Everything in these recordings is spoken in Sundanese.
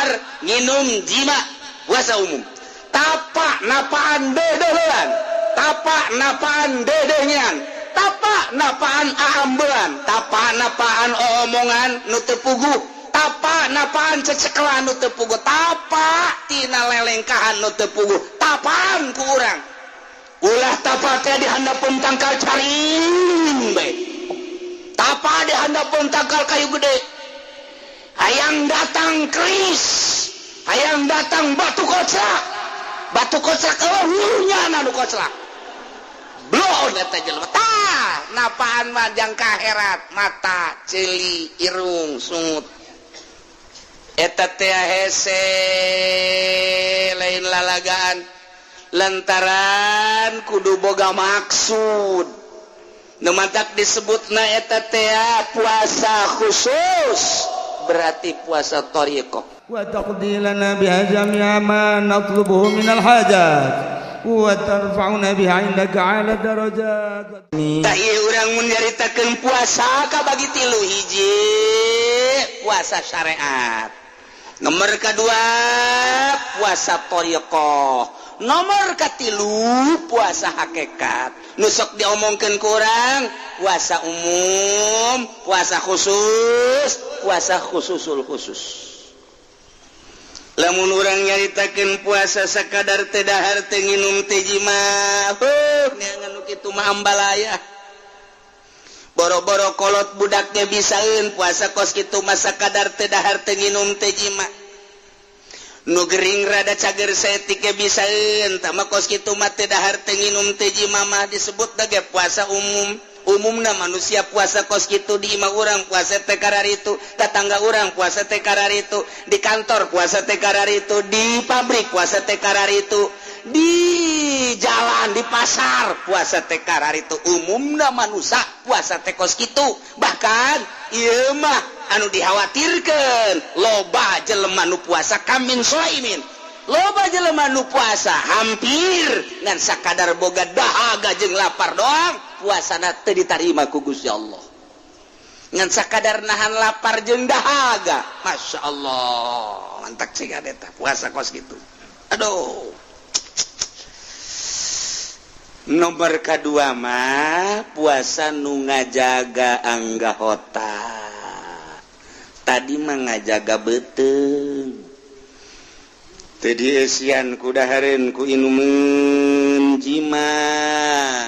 Dahar nginum jima, puasa umum. Tapa napaan deudeuhan, tapa napaan deudeuhan, tapa napaan aambean, tapa napaan omongan nu teu puguh, tapa napaan cecekelan nu teu puguh, tapa tina lelengkahan nu teu puguh, tapaan ku urang. Ulah tapa teh di handapeun tangkal caring bae, tapa di handapeun tangkal kayu gede. Hayang datang keris, hayang datang batu koclak, batu koclak eueuhnya nu koclak bloon eta jelema. Tah, napaan mah jang kaherat, mata, ceuli, irung, sungut, eta teh hese, lain lalagaan, lantaran kudu boga maksud. Nu matak disebutna eta teh puasa khusus, berarti puasa thoriqoh. وتقضي لنا بها جميع ما نطلبه من الحاجات وترفعنا بها عندك أعلى الدرجات. Tah, ieu urang mun nyaritakeun puasa kabagi tilu. Hiji, puasa syariat. Nomor kedua, puasa thoriqoh. Nomor katilu, puasa hakikat. Nu sok diomongkeun ku urang puasa umum, puasa khusus, puasa khususul khusus. Lamun urang nyaritakeun puasa sakadar teu dahar, teu nginum, teu jima, huh, neangan nu kitu mah ambalaya. Boro-boro kolot, budaknya bisaeun puasa kos kitu mah, sakadar teu dahar, teu nginum, teu jima. Nu gering rada cager saeutik ge bisaeun. Tah mah kos kitu mah, teu dahar, teu nginum, teu jima mah disebut ge puasa umum. Umumna manusia puasa kos kitu. Di imah urang puasa teh kararitu, tetangga urang puasa teh kararitu, di kantor puasa teh kararitu, di pabrik puasa teh kararitu, di jalan, di pasar puasa teh kararitu. Umumna manusia puasa teh kos kitu. Bahkan ieu mah anu dikhawatirkan, loba jelema nu puasa كم من صائم, loba jelema nu puasa hampir ngan sakadar boga dahaga jeung lapar doang, puasana teu ditarima ku Gusti Allah, ngan sakadar nahan lapar jeung dahaga. Masya Allah, mantap sih eta puasa kos gitu. Aduh, nomor kedua mah puasa nu ngajaga anggota. Tadi mah ngajaga beuteung, teu dieusian ku dahareun, ku inumeun, jima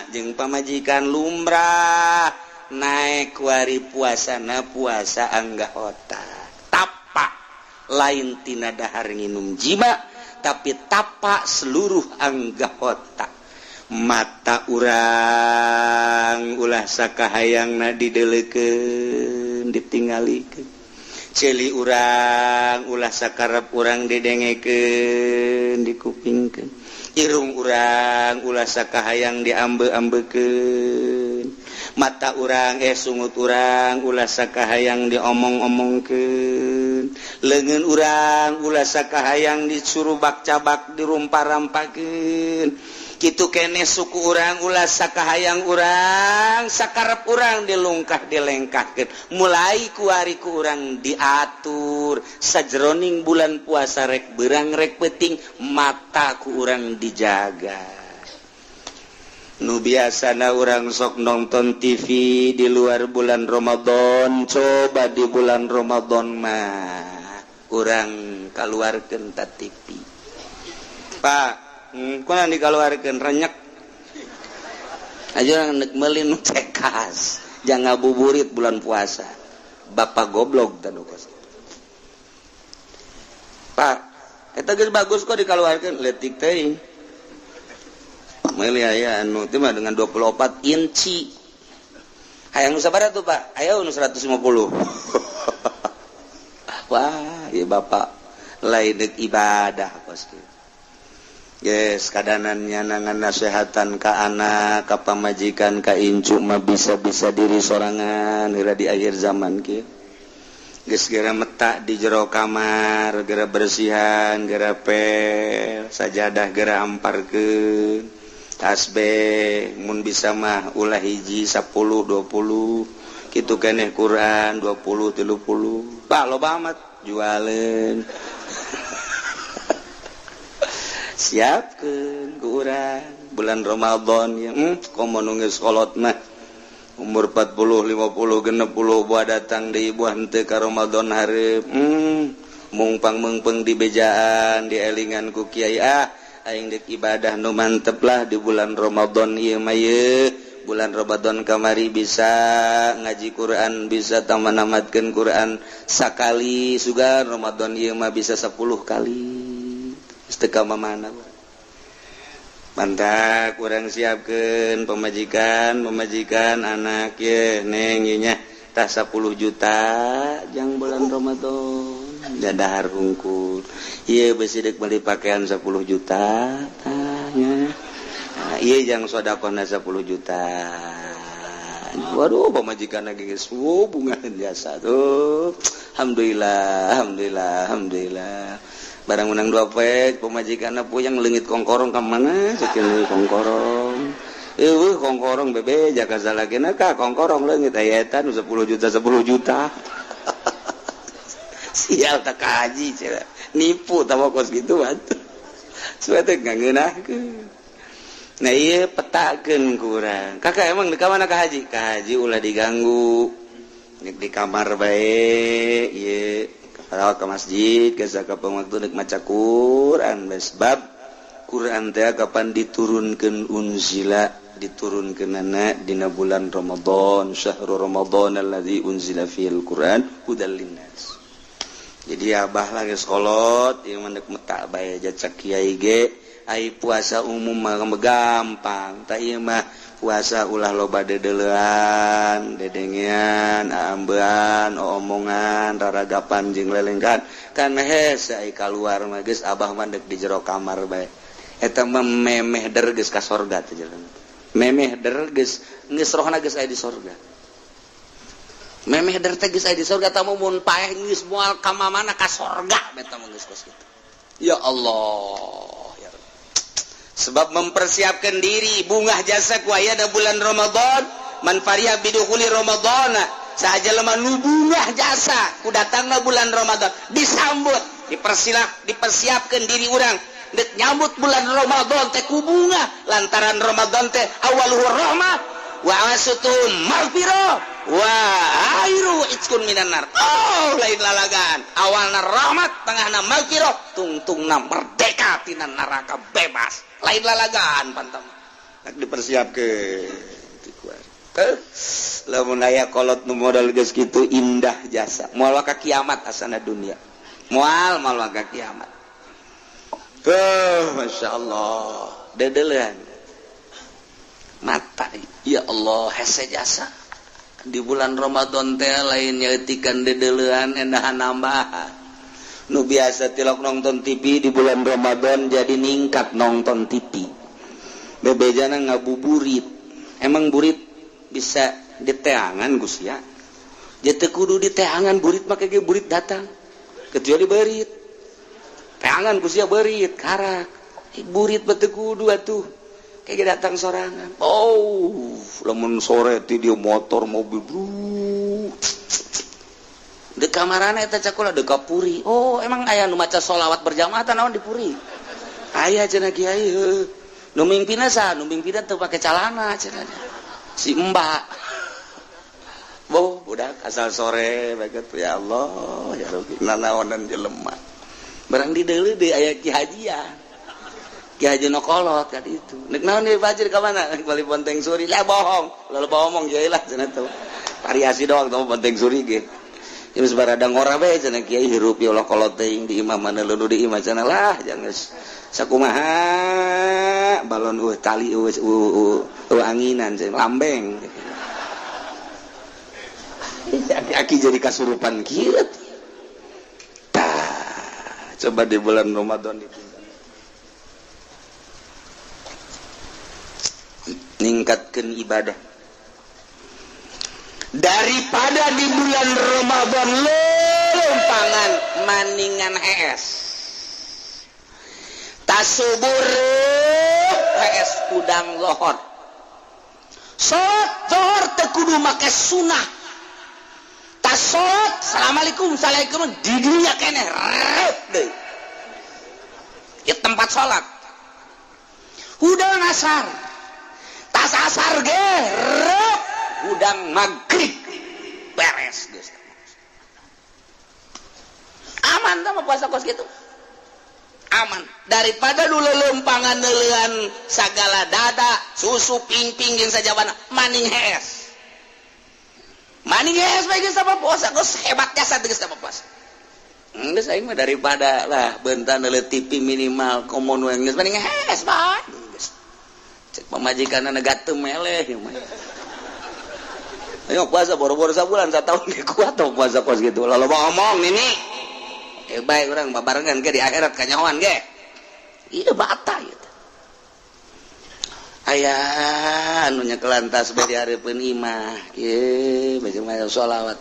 jeung pamajikan lumrah. Naek kuari puasana puasa anggota, tapa lain tina dahar, nginum, jima, tapi tapa seluruh anggota. Mata urang ulah sakahayangna didelekeun, ditinggalikeun. Ceuli urang ulah sakarep urang didengekeun, dikupingkeun. Irung urang ulah sakahayang diambe-ambekeun. Mata urang, eh, sungut urang ulah sakahayang diomong-omongkeun. Leungeun urang ulah sakahayang disurubak cabak, dirumpar-rampakeun. Kitu kene suku urang, ulah sakahayang urang, sakarep urang dilungkah, dilengkahkeun. Mulai kuari ku urang diatur sajroning bulan puasa, rek berang rek peting, mata ku urang dijaga. Nu biasana urang sok nonton TV di luar bulan Ramadan, coba di bulan Ramadan mah urang keluarkan ta TV, Pak. Kunaon dikeluarkan? Renyek aja nek meuli nu cekas, jangan ngabuburit bulan puasa. Bapak goblok dan Pak, eta geus bagus kok dikeluarkan, letik teuing. Meuli aya anu teh mah dengan 24 inci. Hayang nu sabaraha tuh, Pak? Aya nu 150. Wah, ya bapak lain dek ibadah kos kieu. Yes, kadanannya nangan nasehatan ka anak, ka pamajikan, ka incu mah bisa-bisa diri sorangan heula di akhir zaman kieu. Geus gera metak di jero kamar, gera bersihan, gera pel, sajadah gera amparkeun. Tasbih mun bisa mah ulah hiji, 10, 20 kitu keneh. Quran 20, 30. Pak, loba amat jualeun. Siapkeun ku urang bulan Ramadan ya, komo nu geus kolot mah, umur 40, 50, 60, buah datang di buah henteu ka Ramadan hareup, mungpang meungpeung di bejaan, dielingan ku kiai. Ah, aing dek ibadah nu mantep lah di bulan Ramadan ieu mah. Ye bulan Ramadan kamari bisa ngaji Quran, bisa taman namatkeun Quran sakali, sugan Ramadan ieu mah bisa 10 kali. Geus teu ka mana. Mantap, kurang siapkan pemajikan, pemajikan, anak ye, neng ye nya, tah 10 juta jang bulan Ramadan, dahar hungkul. Ieu besi dek beli pakaian 10 juta tanya. Nah, ieu jang sodakohna 10 juta. Waduh, pamajikan lagi geus, wow, bunga biasa tuh. Alhamdulillah, alhamdulillah, alhamdulillah. Barang menang dua poe, pamajikan puyeng, leungit kongkorong ka mana sakieu kongkorong. Eueuh kongkorong bebe jaka salakina ka kongkorong leungit, aya eta nu 10 juta, 10 juta. Sial tak kaji cenah. Nipu tah kos kitu atuh. Supaya teh ngeunahkeun. Nah, iya, petakeun kurang. Kakak emang di mana ka haji? Ka haji ulah diganggu. Nek di kamar bae ieu kalau ke masjid ke kapan waktu nek maca Quran, sebab Quran teh kapan diturunkeun, unzila, diturunkeunana dina bulan Ramadan, syahrul Ramadan alladzi unzila fil Quran hudal linnas. Jadi abah lagi sekolot ieu mah nek metak bae jacak kiai ge. Ai puasa umum mah gampang, tak ieu mah puasa ulah loba dedelean, dedengean, ambean, omongan, raragapan jeung lelenggan kan hese. Ai kaluar mah geus, abah mah dek di jero kamar bae. Eta mah memeh der geus ka sorga teh jalan, memeh der geus geus rohna geus aya di sorga. Memeh der teh geus aya di sorga. Tamu mun paeh geus moal ka mana, ka sorga eta mah geus kos kitu. Ya Allah, ya. Sebab mempersiapkan diri bungah jasa ku aya bulan Ramadan. Man fariha bidukhuli Ramadan, saja lemah nu bungah jasa ku datangna bulan Ramadan, disambut, dipersilah, dipersiapkan diri orang dek nyambut bulan Ramadan teh ku bunga, lantaran Ramadan teh awaluhu rahmah wa awsatuhu maghfirah wa akhiruhu itqun minan nar. Oh, lain lalagan, awalna rahmat, tengahna maghfirah, tungtungna merdeka tina neraka, bebas. Lain lalagan pantam. Dipersiapkeun lamun aya kolot nu modal geus kitu, indah jasa, moal ka kiamat asana dunia, moal moal ka kiamat. Oh, Masya Allah, dedelean mata, ya Allah, hese jasa di bulan Ramadan teh. Lain nyaetikan dedelean, endahan nambahan. Nu biasa tilok nonton TV, di bulan Ramadan jadi ningkat nonton TV. Bebejana ngabuburit. Emang burit bisa diteangan, Gus, ya? Jadi kudu diteangan burit mah, kayak burit datang, kecuali berit teangan, Gus, ya. Berit karak, burit bete kudu atuh, kayak datang sorangan. Oh, lamun sore ti dia motor, mobil, bro, di kamarana eta cakula de puri. Oh, emang aya nu maca sholawat berjamaah naon di puri? Aya cenah, kiai. Heuh, nu mimpinna saha? Nu mimpinna teu pake calana cenah, si mbak. Boh, budak asal sore baget. Ya Allah, ya Rabbi, nanaonan jelema. Barang di deuleu deui aya ki hajian, ki haji nu kolot kan itu. Nek naon ieu bajir ka mana? Bali Bonteng Suri lah. Bohong lalu bohong kiai lah cenah, tuh variasi doang tuh Bonteng Suri ge. Ya geus barada ngora bae cenah kiai, hirup ya Allah, kolot teuing di imah mana leulu di imah cenah lah. Jangan sakumaha balon tali anginan cenah, lambeng aki jadi kasurupan kieu. Tah, coba di bulan Ramadan itu ningkatkan ibadah daripada di bulan Ramadan lolompangan maningan hees tasubur, hees udang lohor. Salat lohor teu kudu make sunah. Tas salat, assalamualaikum, assalamualaikum, di dunia keneh rep deui ya tempat salat. Hudang asar tas asar ge rep hudang maghrib beres geus. Aman tah mah puasa kos gitu. Aman daripada dulu lempangan neuleuan sagala dada susu pingping jeung sajabana maning hees. Maning hees bae geus sama puasa geus hebat jasa geus sama puasa. Geus aing mah daripada lah bentar neuleuh TV minimal komo nu geus maning hees bae. Geus. Cek pamajikanna gatem meleh ieu mah. Ayo puasa boro-boro sabulan satahun ge kuat tuh puasa kos gitu. Lalu ngomong nini. Baik orang babarengan ke di akhirat kanyahoan ge. Iya bata ieu. Aya anu nyekelan tas bae di hareupeun imah. Kieu baca sholawat.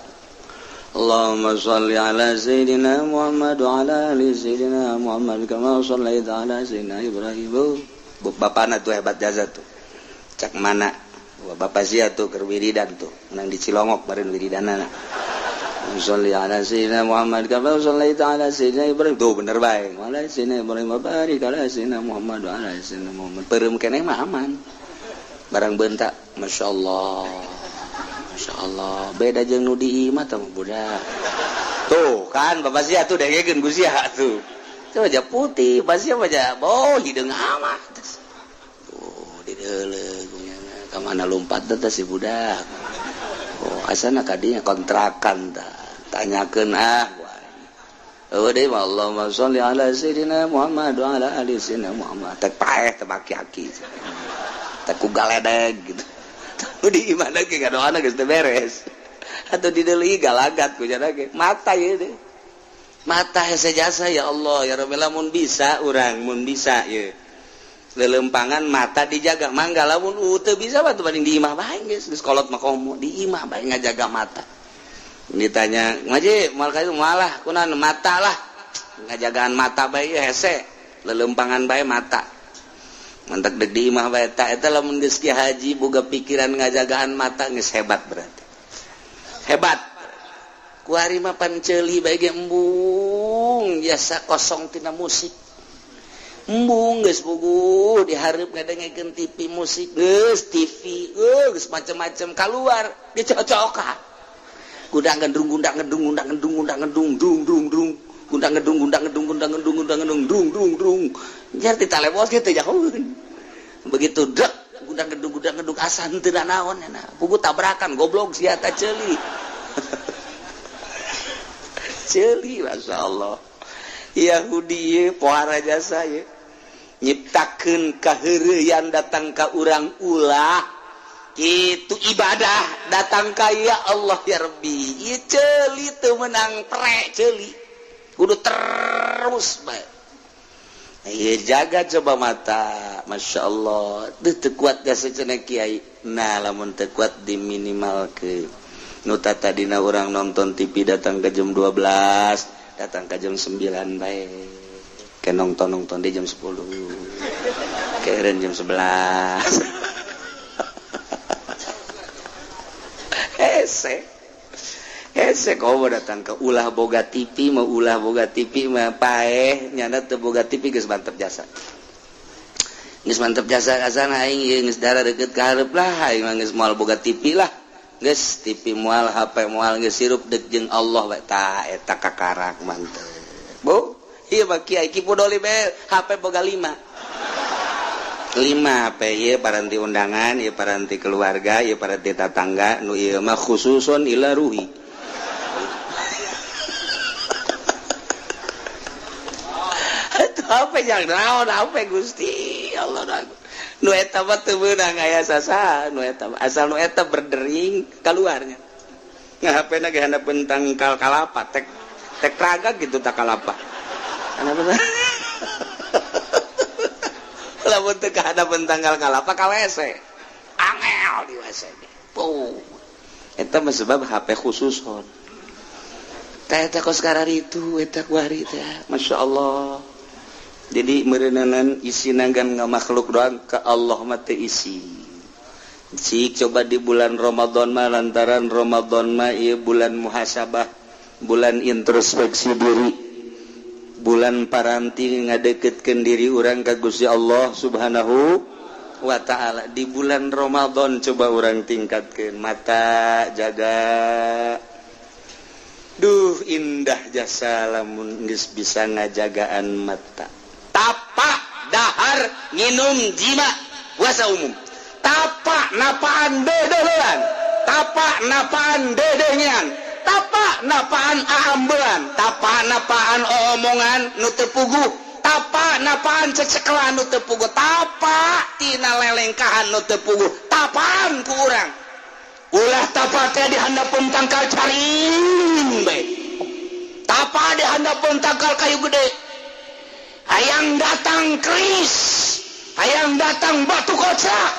Allahumma sholli ala sayyidina Muhammad wa ala ali sayyidina Muhammad kama shallaita ala sayyidina Ibrahim. Bapana tuh hebat jasa tuh. Cak mana? Bapak sia tuh keur wiridan tuh, menang di Cilongok baren wiridanana. Sholli ala sayyidina Muhammad kama shallaita ala sayyidina Ibrahim. Tuh bener bae. Wa ala sayyidina Ibrahim wa barik ala sayyidina Muhammad wa ala sayyidina Muhammad. Peureum keneh mah aman. Barang bentak, masyaallah. Masyaallah, beda jeung nu di imah tah budak. Tuh kan bapak sia tuh dengekeun ku sia tuh. Coba aja putih, bapak sia mah oh hideung amat. Tuh di deuleu ka mana lompat teh si budak. Oh, asana kadinya kontrakan tah. Tanyakeun ah. Oh deui mah Allahumma sholli ala sayyidina Muhammad wa ala ali sayyidina Muhammad. Teh paeh teh baki-aki. Teh ku galedeg gitu. Di imah ge ngadoana geus teu beres. Atau di deuleu galagat ku cenah ge. Mata ieu teh. Mata hese jasa ya Allah ya Rabbi lamun bisa urang mun bisa ieu. Lelempangan mata dijaga mangga lamun teu bisa mah banding di imah bae geus geus kolot mah komo di imah bae ngajaga mata. Ditanya ngaji mal kayu malah kunaon mata lah ngajagaan mata bae hese lelempangan bae mata. Mantak deg di imah bae ta eta lamun geus ki haji boga pikiran ngajagaan mata geus hebat berarti. Hebat. Kuari mah pan ceuli bae ge embung jasa kosong tina musik. Embung geus puguh dihareup ngadengekeun TV musik geus TV geus macem-macem kaluar dicocokan. Gundang gendrung gundang gendung gundang gendung gundang gendung dung dung dung gundang gendung gundang gendung gundang gendung gundang gendung dung dung dung jar ditalebos ge teu jauheun. Begitu dek gundang gendung asa henteu naon nya puguh tabrakan goblok sia ta ceuli. Ceuli masyaallah. Yahudi pohara jasa ye. Nyiptakeun kaheureuyan datang ka urang ulah itu ibadah datang ka ya Allah ya Rabbi ieu ceuli teu meunang pre ceuli kudu terus bae. Ieu jaga coba mata Masya Allah teu kuat jasa cenah kiai. Nah lamun teu kuat diminimalkeun nu tadina urang nonton TV datang ke jam 12 datang ke jam 9 bae. Ke nonton-nonton di jam 10 keren jam 11 hese hese kau datang ke ulah boga TV mau ulah boga TV mah paeh nyana teu boga TV geus mantep jasa geus mantep jasa asana aing ieu geus darah deukeut ka hareup lah aing mah geus moal boga TV lah geus TV moal HP moal geus sirup deuk jeung Allah bae ta eta kakarak mantep bu. Iya mah kiai Ki Pudoli be HP boga 5. 5 HP ieu paranti undangan, ieu paranti keluarga, ieu paranti tatangga, nu ieu mah khususun ila ruhi. Itu HP jang naon HP Gusti Allah. Nu eta mah teu meunang aya sasaha nu eta asal nu eta berdering kaluarnya. Nah HP na ge handapeun tangkal kalapa tek tek raga gitu tak kalapa. Lamun teu kahadapeun tanggal kalapa ka WC. Angel di WC. Puh. Eta mah sebab HP khususon. Teh eta kos kararitu eta kuari teh. Masyaallah. Jadi meureunanan isi nanggan ngamakhluk doang ka Allah mah teu isi. Cik coba di bulan Ramadan mah lantaran Ramadan mah ieu bulan muhasabah, bulan introspeksi diri. Bulan paranti ngadeketkeun diri urang ka Gusti Allah Subhanahu wa ta'ala. Di bulan Ramadan coba urang tingkatkan mata, jaga. Duh, indah jasa lamun geus bisa ngajagaan mata. Tapa dahar, nginum, jima, puasa umum, tapa napaan dedehan, tapa napaan dedengean, tapa napaan aambean, tapa napaan omongan nu teu puguh, tapa napaan cecekelan nu teu puguh, tapa tina lelengkahan nu teu puguh. Tapaan ku urang. Ulah tapa teh di handapeun tangkal caring bae, tapa di handapeun tangkal kayu gede. Hayang datang keris, hayang datang batu koclak,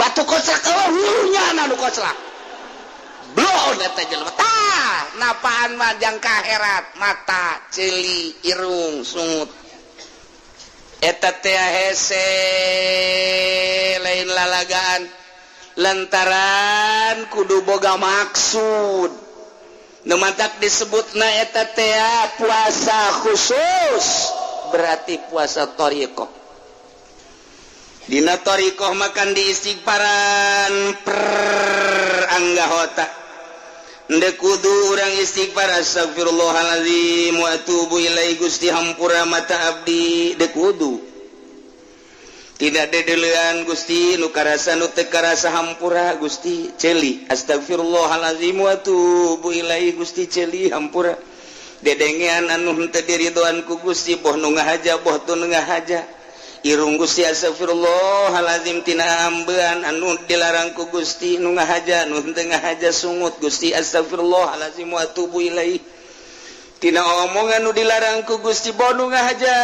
batu koclak eueuhnya nu koclak bloon eta jelema. Tah, napaan mah jang kaherat, mata, ceuli, irung, sungut, eta teh hese, lain lalagaan, lantaran kudu boga maksud. Nu matak disebutna eta teh puasa khusus, berarti puasa thoriqoh. Dina thoriqoh makan di istighfaran per anggahota. Ndek kudu urang istighfar, astagfirullahaladzim wa atubu ilaihi, Gusti, hampura mata abdi. Dek kudu tidak dedelean, Gusti, nu karasa, nu teu karasa, hampura Gusti. Ceuli, astagfirullahaladzim wa atubu ilaihi, Gusti, ceuli hampura. Dedengean anu henteu diridoan ku Gusti, boh nu ngahaja, boh teu nu ngahaja. Irung, Gusti, astagfirullahaladzim tina ambean anu dilarang ku Gusti, nu ngahaja, nu henteu ngahaja. Sungut, Gusti, astagfirullahaladzim wa atubu ilaihi tina omongan nu dilarang ku Gusti, boh nu ngahaja,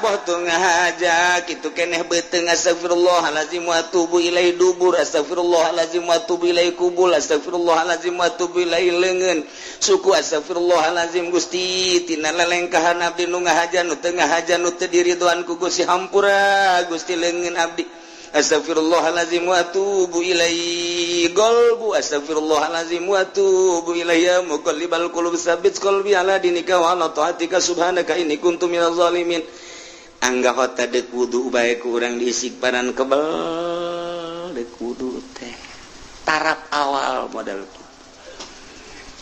boh teu ngahaja. Kitu keneh beuteung, astagfirullahaladzim wa atubu ilaihi. Dubur, astagfirullahaladzim wa atubu ilaihi. Kubul, astagfirullahaladzim wa atubu ilaihi. Leungeun, suku, astagfirullahaladzim, Gusti, tina lelengkahan abdi, nu ngahaja, nu teu ngahaja, nu teu diridoan ku Gusti, hampura Gusti. Leungeun abdi, astagfirullahaladzim wa atubu ilaihi. Golbu, astagfirullahaladzim wa atubu ilaihi. Ya muqallibal qulub, tsabbit qalbi ala dinika wa ala taatika, subhanaka inni kuntu minaz zalimin. Anggahota deuk wudu bae ku urang diistighfaran kebel. Deuk wudu teh tarap awal modal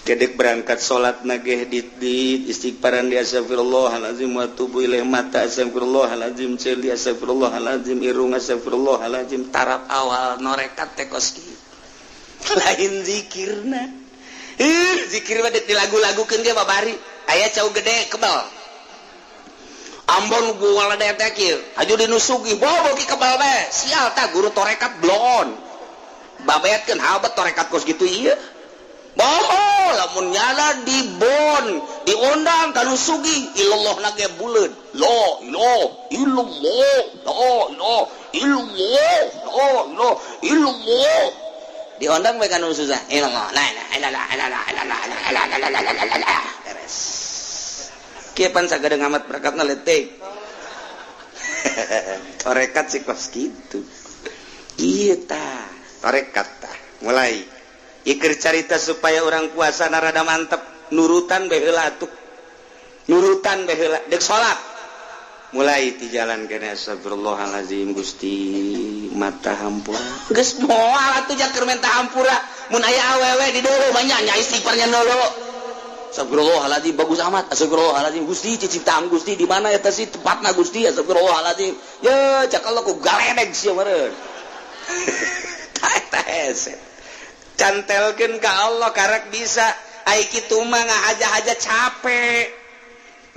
kedek berangkat salat nageh di istighfaran, di astagfirullahaladzim wa atubu ilaih. Mata, astagfirullahaladzim. Ceuli, astagfirullahaladzim. Irung, astagfirullahaladzim. Tarap awal norekat teh kos kieu, lain zikirna. Ih, zikir mah dilagu-lagukeun ge babari aya cau gede kebal Ambon gua teh kieu aju dinusugi bobo ki kebal bae. Sial tah guru torekat bloon babeatkeun habet torekat kos gitu. Ieu bobo lamun nyala di bon diundang kanu sugi ilallah nage buleud, la ilaha illallah, la ilaha illallah, la ilaha illallah. Diundang bae kanu susah, ilallah, la ilaha illallah, la ilaha illallah, la ilaha illallah, beres. Kieu pan sagadeng amat berkatna letik torekat sih kos kitu. Ieu tah torekat tah. Mulai ikir carita supaya orang puasa narada mantep, nurutan bae heula atuh, nurutan bae heula. Dek salat mulai di jalan kene, astagfirullahalazim, Gusti, mata hampura. Geus moal atuh jaker minta hampura mun aya awewe di dulu banyak nya istighfarnya dulu. Astagfirullahaladzim, bagus amat. Astagfirullahaladzim, Gusti, ciptaan Gusti di mana eta sih tempatna Gusti? Astagfirullahaladzim. Ya, cak Allah ku galedeg sia meureun. Tah, eta hese. Cantelkeun ka Allah karek bisa. Ai kitu mah ngahaja-haja capek.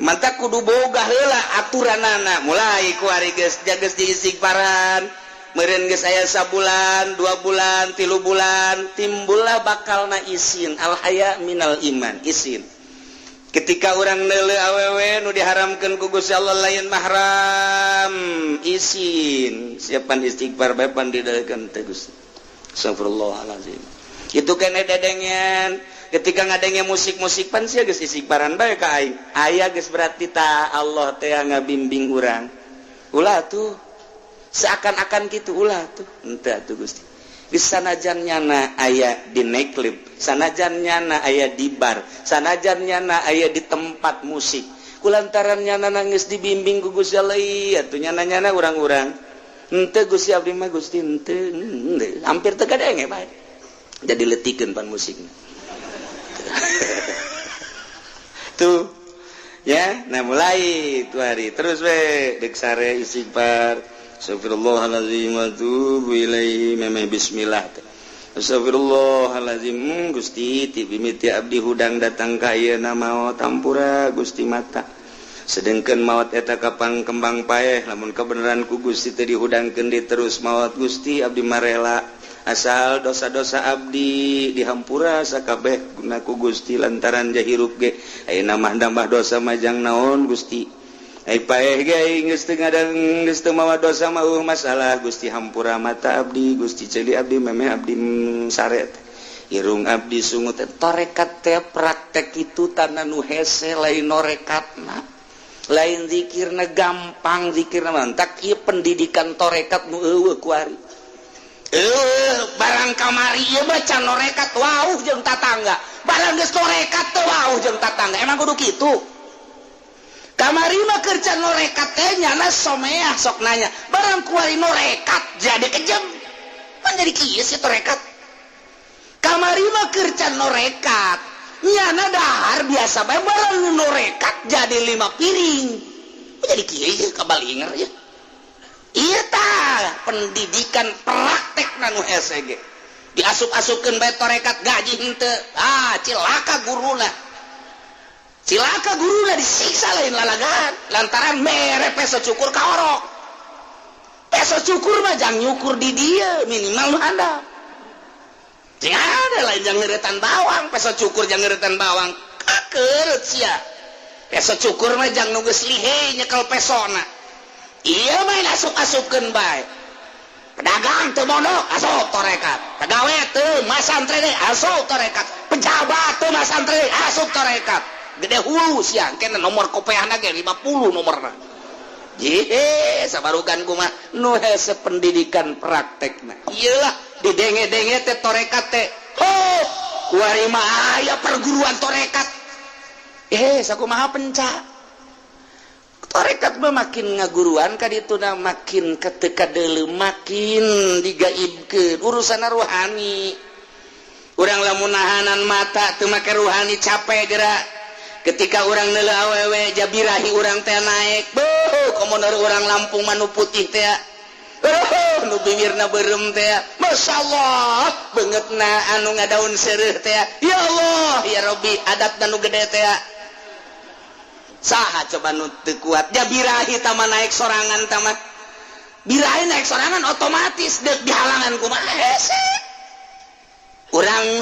Mantap kudu boga heula aturanana. Mulai ku ari geus geus diistighfaran. Meureun geus aya sabulan, 2 bulan, 3 bulan, timbullah bakalna isin. Al haya minal iman, isin. Ketika orang neuleu awewe nu diharamkeun ku Gusti Allah, lain mahram, isin. Siapan istighfar bae pan didalkeun teh Gusti. Astagfirullahalazim. Itu kan dedengean. Ketika ngadenge musik-musik pan sia geus istighfaran bae ka aing. Aya geus berarti ta Allah teh ngabimbing urang. Ulah tuh seakan-akan gitu, ulah tuh ente tuh Gusti. Di sanajan nyana aya di nightclub, sanajan nyana aya di bar, sanajan nyana aya di tempat musik, Kulantaran nyana nangis dibimbing ku Gusti Allah, iya tuh nyana-nyana urang-urang. Henteu, Gusti, abdi mah, Gusti, henteu, hampir teu kadenge bae. Jadi letikeun pan musikna. Tuh. Ya, nah mulai itu hari terus we dek sare istighfar. Astagfirullahalazim wa atubu ilaihi, memeh bismillah teh. Astagfirullahalazim, Gusti, ti mimiti abdi hudang datang ka ayeuna maot, hampura Gusti mata. Sedengkeun maot eta kapang kembang paeh, lamun kebenaran ku Gusti teh dihudangkeun di terus maot, Gusti, abdi marela asal dosa-dosa abdi dihampura sakabeh guna ku Gusti, lantaran jahirup ge ayeuna mah nambah dosa majang naon, Gusti. Ai paeh ge geus teu ngadang, geus teu mawa dosa mah masalah, Gusti, hampura mata abdi, Gusti, ceuli abdi memeh abdi sare, irung abdi sungut. Torekat teh praktek itu tanah nu hese, lain norekatna, lain zikirna gampang, zikirna mantak ieu pendidikan torekat nu eueuh kuari. Barang kamari ieu baca norekat wauh jeung tatangga, barang geus torekat teh wauh jeung tatangga. Emang kudu kitu? Kamari mah kerja norekat teh nyana someah, sok nanya, barang kuari norekat jadi kejam kan, jadi kieu sih torekat. Kamari mah kerja norekat nyana dahar biasa bae, barang norekat jadi lima piring. Oh, jadi kieu kabalinger ya. Iya tah pendidikan praktek nanu hese ge diasup-asupkeun bae torekat, gaji henteu. Ah, cilaka guruna, cilaka guruna, disiksa lain lalagan lantaran mere peso cukur kaorok. Peso cukur mah jang nyukur di dia minimal nu handap. Sing ada lain jang ngeretan bawang, peso cukur jang ngeretan bawang, kakeut sia. Peso cukur mah jang nu geus lihe nyekel pesona. Iya, main asup-asupkeun bae. Pedagang teu mondok asup torekat, pegawai teu masantren asup torekat, pejabat teu masantren asup torekat, gede hulu sia kena nomor kopeahna ge 50 nomorna. Jihe, sabarugan kumaha nu hese pendidikan praktekna. Iyalah didenge-denge teh torekat teh. Oh, kuari mah aya perguruan torekat. Eh, sakumaha penca. Torekat mah makin ngaguruan ka dituna makin keteka deuleu, makin digaibkeun urusan ruhani. Urang lamun nahanan mata teu make ruhani, capek gerak. Ketika orang neuleuh awewe, jabirahi urang teh naik. Beuh, komo orang Lampung manu putih teh. Oh, nu bibirna beureum teh. Masyaallah, beungeutna anu ngadaun seureuh teh. Ya Allah, ya Rabbi, adatna nu gede teh. Saha coba nu teu kuat jabirahi tama naik sorangan tama. Birahi naik sorangan otomatis deuk dihalangan kumaha hese. Urang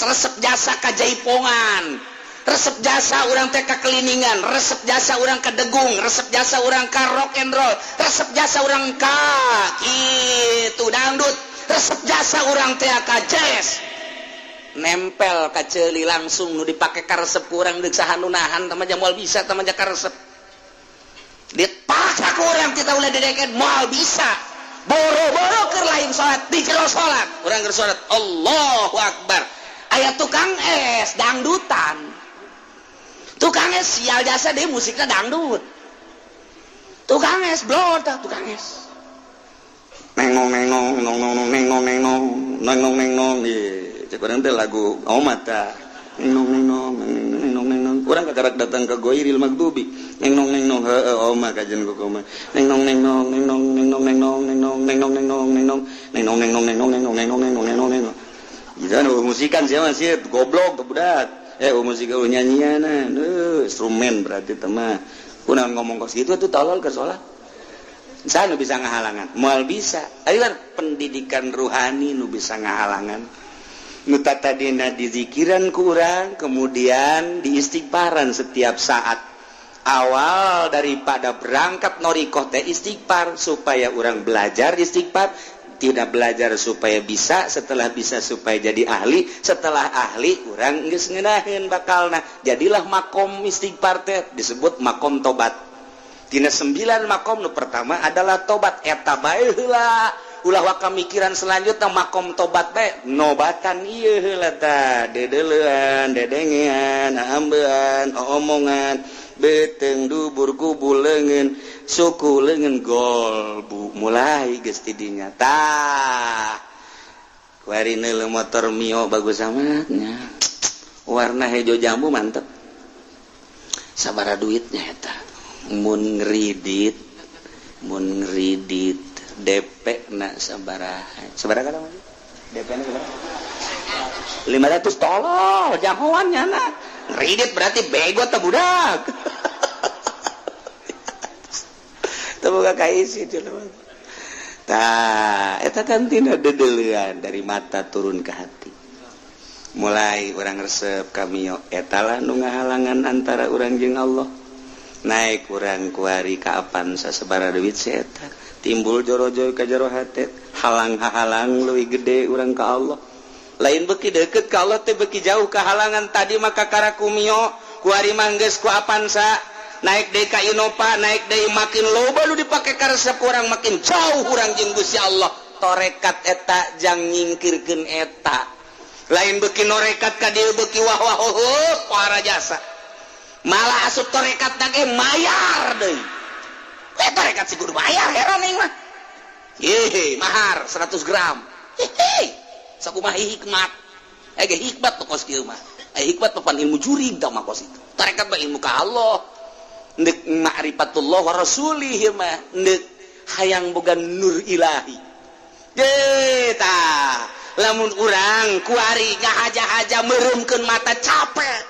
resep jasa ka jaipongan, resep jasa urang teh ka keliningan, resep jasa urang ka degung, resep jasa urang ka rock and roll, resep jasa urang ka kitu dangdut, resep jasa urang teh ka jazz, nempel ka ceuli langsung nu dipake karesep kurang, deuk saha nu nahan? Tama moal bisa, tama karesep dipaksa ku urang kita ulah dideken moal bisa. Boro-boro keur lain salat, di jero salat urang keur salat Allahu Akbar, aya tukang es dangdutan. Tukang es sial jasa deh, musiknya dangdut. Tukang es blor, tukang es nengong nengong nong nong nong nengong nengong nengong nengong. Ye, cek urang teh lagu omat ta, neng nong neng nong neng nong neng nong. Urang kakarak datang ke goiril magdubi, neng nong neng nong, heeh, oma kajian ku koma, neng nong neng nong neng nong neng nong neng nong neng nong neng nong neng nong neng nong neng nong neng nong neng nong neng nong neng nong neng nong neng nong neng nong. Jangan musikan siapa sih, goblok tuh budak. Eh, musik nyanyian, instrumen berarti teman kunaon ngomong kos gitu tuh, tolol ke sholat. Saya nu bisa ngahalangan moal bisa. Ayo, pendidikan ruhani nu bisa ngahalangan, nu tadina dizikiran kurang, kemudian diistighfaran setiap saat. Awal daripada berangkat norikoh teh istighfar, supaya orang belajar istighfar, tidak belajar supaya bisa, setelah bisa supaya jadi ahli, setelah ahli orang geus ngeunaheun bakalna. Jadilah makom istighfar teh disebut makom tobat. Tina sembilan makom nu pertama adalah tobat. Eta bae heula, ulah waka mikiran selanjutnya. Makom tobat bae, nobatan ieu heula tah, dedeleuan, dedengean, ambean, omongan. Beuteung dubur kubul leungeun suku leungeun golbu mulai geus ti dinya tah. Kuari neuleuh motor Mio bagus amatnya. Warna hejo jambu mantep. Sabaraha duitnya eta? Mun ngridit DP na sabaraha? Sabaraha kada mah? DP na sabaraha? 500 tolol jagoan nyana. Ngridit berarti bego teh budak. Teu boga kaisi jelema. Tah, eta kan tina dedeulean dari mata turun ke hati. Mulai urang resep ka Mio, eta lah nu ngahalangan antara urang jeung Allah. Naik urang kuari ka Avanza sabaraha duit si eta. Timbul jorojoy ka jero hate, halang-halang leuwih gede urang ka Allah. Lain beuki deukeut ka Allah teh beuki jauh kahalangan tadi maka karaku Mio, kuari mah geus ku Avanza. Naik deui ka Innova, naik deui makin loba nu dipake karesep urang makin jauh urang jeung Gusti Allah. Torekat eta jang nyingkirkeun eta. Lain beuki norekat ka dieu beuki wah wah oh para jasa. Malah asup torekat ge mayar deui. Torekat si kudu bayar heran aing mah. Yehe, mahar 100 gram. Hehe. Sakumaha hikmat. Ge hikmat kos kieu mah. Hikmat papan ilmu jurig tah mah kos itu. Torekat mah ilmu ka Allah. Ndek ma'rifatullah wa rasulih mah ndek hayang boga nur ilahi. Ge tah, lamun urang kuari ngahaja-haja meureumkeun mata capek.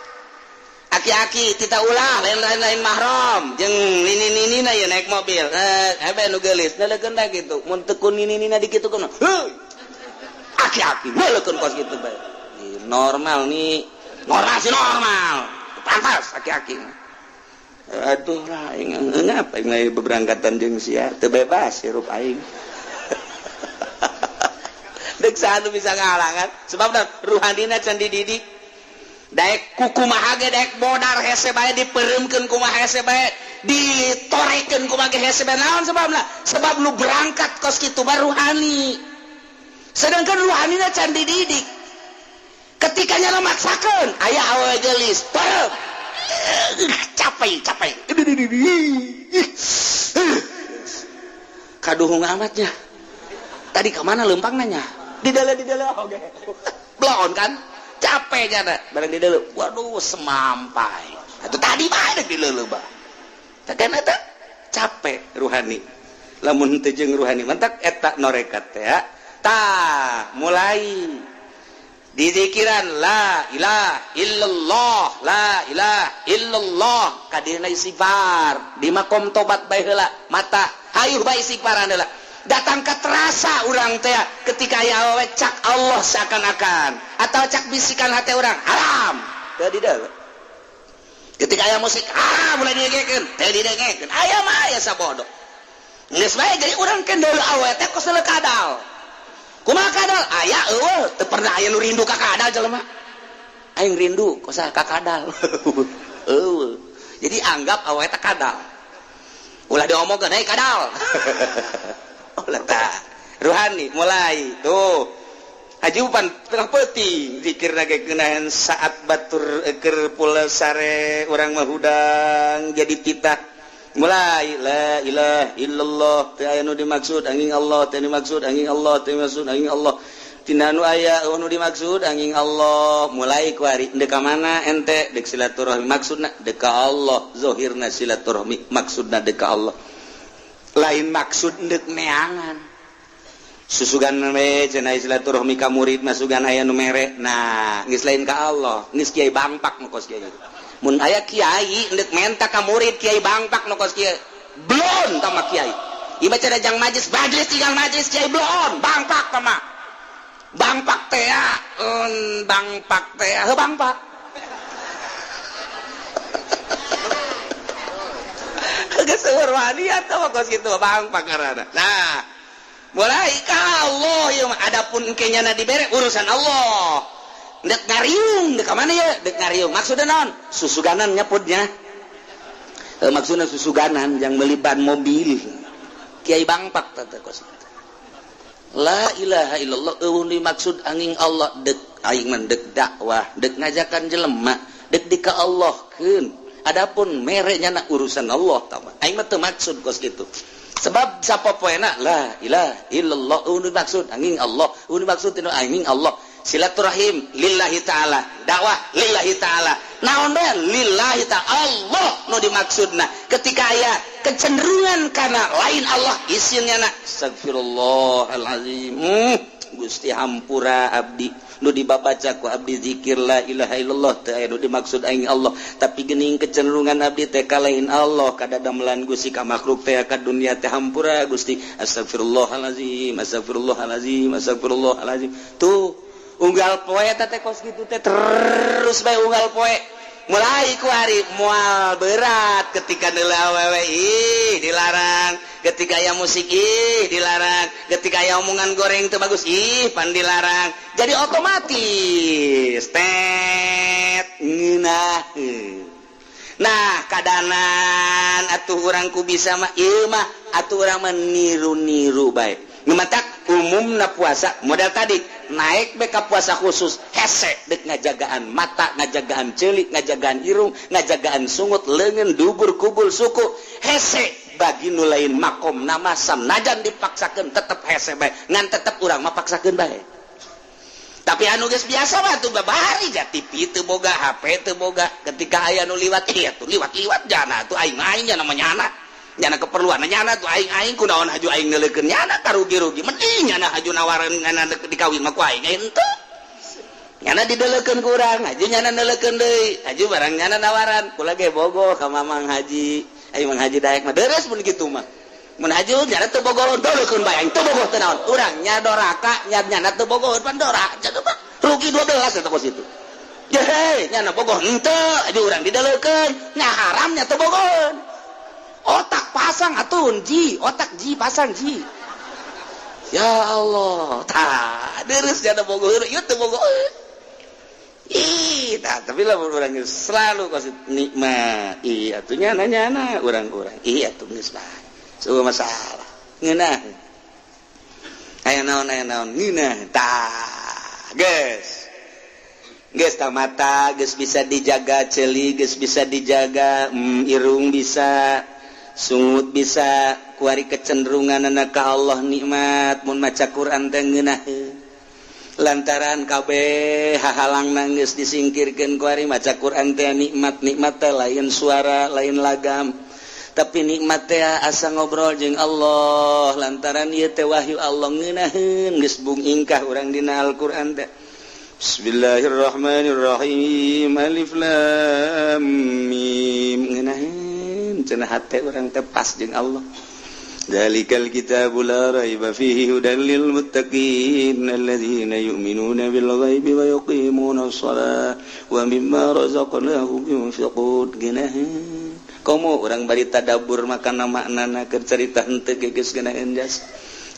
Aki-aki kita ulah lain-lain mahram jeung nini-ninina ya naik mobil. Hebe nu geulis neuleukeun da kitu. Mun teu ku nini-nina dikitukeun. Heuy. Aki-aki neuleukeun kos kitu bae. Normal nih. Normal sih normal. Pantas aki-aki. Aduh lah aing ngapa aing lain beberangkatan jeung sia teu bebas hirup aing. Deuk saha nu bisa ngahalangan sebab ruhanina can dididik. Daek kukumaha ge daek modar hese bae dipereumkeun kumaha hese bae ditorekeun kumaha ge hese bae naon sebabna? Sebab nu berangkat kos kitu mah ruhani. Sedangkan ruhanina can dididik. Ketika nya maksakeun aya awewe geulis pareup capek capek kaduhung amatnya tadi kemana lempang nanya di dalam oke belon kan capek jana bareng di dalam waduh semampai atau tadi mah di dalam bah kan eta capek ruhani lamun teu jeung ruhani mantak eta norekat ya tah mulai dizikiran la ilaha illallah la ilaha illallah kadirna istighfar di makom tobat bae heula mata hayuh bae istighfaran heula datang ka terasa urang teh ketika aya awewe cak Allah seakan-akan atau cak bisikan hati urang haram teu di deuleu ketika aya musik haram mulai didengekeun teu didengekeun aya mah aya sabodo geus bae jadi urang kendel awewe teh kos kadal kumaha kadal aya eueuh teu pernah aya nu rindu ka kadal jelema aing rindu kosa ka kadal eueuh jadi anggap awewe teh kadal ulah diomongkeun hey kadal ulah tah ruhani mulai tuh hajupan tengah peuting zikir ge keunahan saat batur keur pula sare urang mah hudang jadi titah mulai la ilaha illallah teu aya nu dimaksud angin Allah teu dimaksud angin Allah teu dimaksud angin Allah tina nu aya nu dimaksud angin Allah mulai kuari deuk ka mana ente deuk silaturahmi maksudna deuk ka Allah zahirna silaturahmi maksudna deuk ka Allah lain maksud deuk neangan susugan we cenah silaturahmi ka murid masugan aya nu mere nah geus lain ka Allah geus kiai bangpak nu kos kiai mun aya kiai ndek menta ka murid kiai bangpak nu kos kieu blon tama kiai ieu mah cenah jang majlis majlis tinggal majlis kiai blon bangpak tama bangpak teh bangpak teh heuh bangpak geus seueur waniat tama kos kitu bangpak ngaranna nah mulai ka Allah ieu mah adapun engke nyana dibere urusan Allah dek ngariung dek mana ya dek ngariung maksudnya naon susuganan nyaputnya maksudnya susuganan yang beli ban mobil kiai bangpak tante kos la ilaha illallah eueuh dimaksud angin Allah dek aing mah dek dakwah dek ngajakan jelema dek di ka Allahkeun Adapun merenya na urusan Allah tah mah. Aing mah teu maksud kos kitu. Sebab sapopoena la ilaha illallah nu maksud angin Allah, nu maksud angin Allah. Silaturahim lillahi ta'ala, dakwah lillahi ta'ala, naon bae lillahi ta'ala, Allah nu dimaksudna. Ketika aya kecenderungan karena lain Allah, isinnya na astagfirullahalazim, Gusti hampura abdi, nu dibabaca ku abdi zikir la ilaha illallah teh aya nu dimaksud aing Allah, tapi geuning kecenderungan abdi teh ka lain Allah, kadadamelan Gusti, ka makhluk teh, ka dunia teh. Hampura Gusti, astagfirullahalazim, astagfirullahalazim, astagfirullahalazim. Tuh unggal poe teh kos kitu teh, terus bae unggal poe. Mulai ku hari mual berat ketika nilai awewe, ih dilarang, ketika aya musik, ih dilarang, ketika aya omongan goreng teu bagus, ih pan dilarang. Jadi otomatis tet ngeunah. Nah, kadanan atuh urang ku bisa mah ieu mah atuh urang mah niru-niru bae. Matak umumna puasa modal tadi naik beka puasa khusus hese dek ngajagaan mata, ngajagaan celik, ngajagaan irung, ngajagaan sungut, lengan, dubur, kubul, suku. Hese bagi nu lain makom nama sanajan dipaksakan tetep hese bae, ngan tetep urang mah paksakeun bae. Tapi anu geus biasa mah tuh babari ja TV teu boga, HP teu boga, ketika aya nu liwat, iya tuh liwat-liwat jana tuh aing aing nya namanya anak nyana keperluan nyana tuh aing aing kunaon haju aing neuleukeun nyana, karugi-rugi. Mending nyana haju nawaran nyana dikawin mah ku aing henteu. Nyana dideleukeun ku urang, haju nyana neuleukeun deui, haju barang nyana nawaran kula ge bogoh ka Mamang Haji, aing Mang Haji daek mah deres. Mun kitu mah mun haju nyana teu bogoh, deleukeun bae, aing teu bogoh teu naon, urang nya doraka nya nyana teu bogoh pan dora rugi 12 eta kos itu. Jehe nyana bogoh henteu, haju urang dideleukeun nya haram nya teu bogoh. Otak pasang atuh ji, otak ji pasang ji. Ya Allah, tah deres jana bogoh ieu teu bogoh. Ih tah, tapi lah urang selalu kasih nikmat. Ih atuh nyana nyana urang-urang ih atuh geus bae so masalah ngeunah aya naon, aya naon ngeunah. Tah geus geus tah, mata geus bisa dijaga, ceuli geus bisa dijaga, irung bisa, sungut bisa. Kuari kecenderungan anak ka Allah nikmat, mun maca Quran teh ngeunaheun lantaran kabeh hahalang nangis disingkirkeun. Kuari maca Quran teh nikmat. Nikmat teh lain suara, lain lagam, tapi nikmat teh asa ngobrol jeung Allah lantaran ieu teh wahyu Allah. Ngeunaheun geus bung ingkah urang dina Al-Qur'an teh. Bismillahirrahmanirrahim, alif lam mim, ngeunaheun cenah hate urang teh pas jeung Allah. Dzalikal kitabu la raiba fihi hudan lil muttaqin alladzina yu'minuna bil ghaibi wa yuqimuna shalah wa mimma razaqnahum yunfiqun. Geunaheun komo urang bari tadabbur makana maknana, keur carita henteu ge geus geunaheun jas.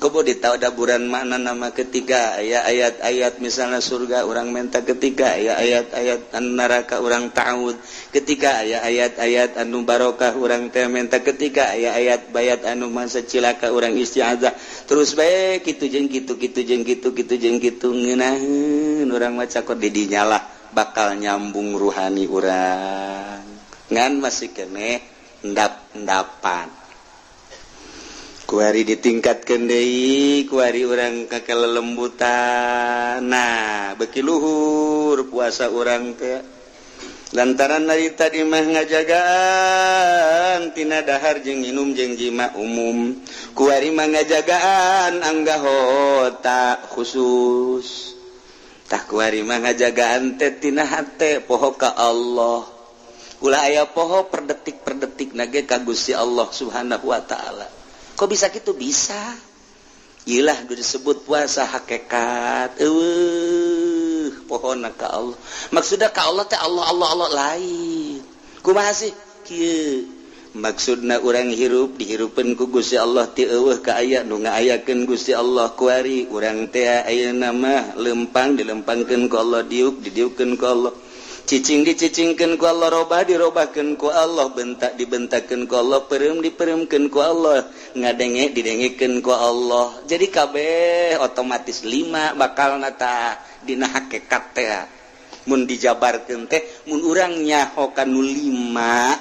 Komo ditadaburan makna nama ketika aya ayat-ayat misalnya surga urang menta, ketika aya ayat-ayat anu neraka urang ta'awud, ketika aya ayat-ayat anu barokah urang teh menta, ketika aya ayat bayat anu masa cilaka urang isti'adzah. Terus bae kitu jeung kitu, kitu jeung kitu, kitu jeung kitu, ngeunaheun urang maca kok di dinya lah bakal nyambung ruhani urang. Ngan masih keneh endap-endapan. Kuari ditingkatkan deui, kuari urang ka kelelembutan. Nah, beki luhur puasa urang teh lantaran dari tadi mah ngajagaan tina dahar jeung minum jeung jima umum, kuari mah ngajagaan anggahota khusus. Tah, kuari mah ngajagaan teh tina hate poho ka Allah, ulah aya poho per detik per detik nage ka Gusti Allah Subhanahu wa Ta'ala. Kok bisa gitu? Bisa. Ilah disebut puasa hakikat. Eueuh pohona ka Allah. Maksudnya ka Allah teh Allah Allah Allah lain. Kumaha sih? Kieu. Maksudna urang hirup dihirupeun ku Gusti Allah, ti eueuh ka aya nu ngaayakeun Gusti Allah. Kuari urang teh ayeuna mah lempang dilempangkeun ku Allah, diuk didiukkeun ku Allah, cicing dicicingkeun ku Allah, robah dirobahkeun ku Allah, bentak dibentakeun ku Allah, peureum dipereumkeun ku Allah, ngadenge didengekeun ku Allah. Jadi kabeh otomatis lima bakal nata dina hakikat teh. Mun dijabarkeun teh, mun urang nyaho ka nu lima,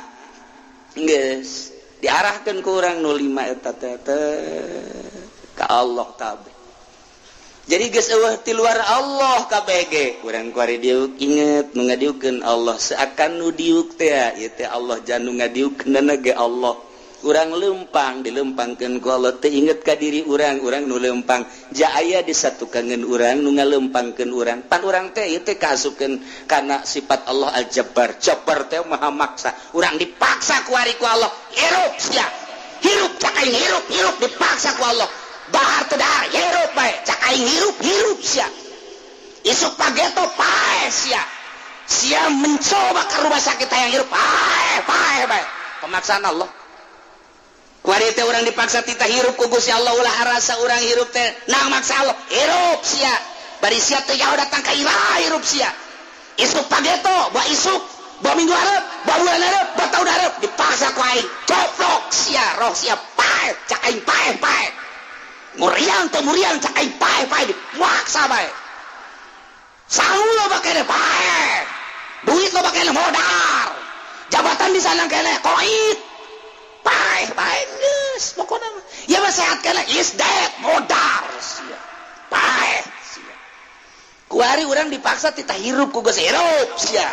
geus diarahkeun ku urang nu lima eta teh ka Allah kabeh. Jadi geus euweuh ti luar Allah kabeh ge. Urang kuari diuk inget nu ngadiukeun Allah, seakan nu diuk teh ieu teh Allah, jan nu ngadiukeun ge Allah. Urang lempang, dilempangkeun ku Allah teh, inget ka diri urang, urang nu lempang ja aya disatukankeun urang nu ngalempangkeun urang. Pan urang teh ieu teh kaasupkeun kana sifat Allah Al-Jabbar. Jabbar teh maha maksa. Urang dipaksa ku ari ku Allah, hirup sia, hirup, cak aing hirup, hirup, dipaksa ku Allah. Dahar teu dahar, hirup bae, cak aing hirup, hirup sia. Isuk pageto paeh sia. Sia mencoba ke rumah sakit hayang hirup, paeh, paeh bae. Pemaksaan Allah. Kuari teh urang dipaksa titah hirup ku Gusti Allah. Ulah rasa urang hirup teh nang maksa Allah. Hirup sia, bari sia teh jauh datang ka ira, hirup sia. Isuk pageto, buah isuk, buah minggu hareup, buah bulan hareup, buah tahun hareup, dipaksa ku aing. Goblok sia, roh sia paeh, cak aing paeh, paeh. Muriang teh muriang, cak aing paeh, paeh, dipaksa bae. Sangu loba keneh, paeh. Duit loba keneh, modal. Jabatan di sana keneh, koit. Paeh, paeh geus pokona mah. Ya mah sehat keneh, is dead, modal sia. Paeh sia. Kuari urang dipaksa titah hirup ku geus, hirup sia.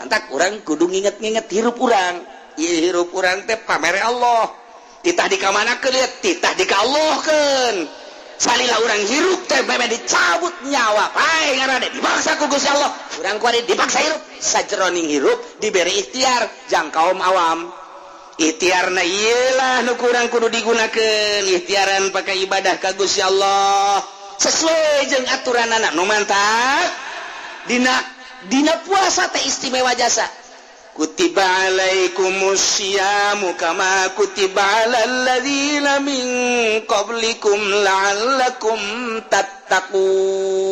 Mantak urang kudu nginget-nginget hirup urang. Ieu hirup urang teh pamere Allah. Titah dikamanakeun lihat, titah dikallahkeun. Salila urang hirup teh meme dicabut nyawa, paeh ngaranna dipaksa ku Gusti Allah. Urang kuari dipaksa hirup, sajeroning hirup diberi ikhtiar jang kaum awam. Ikhtiarna iyalah nu kurang kudu digunakeun, ikhtiaran pakai ibadah ka Gusti Allah sesuai jeung aturan anak nu mantap. Dina dina puasa teh istimewa jasa. Kutiba alaikumusyiyamu kama kutiba alal ladzina min qablikum la'allakum tattaqun.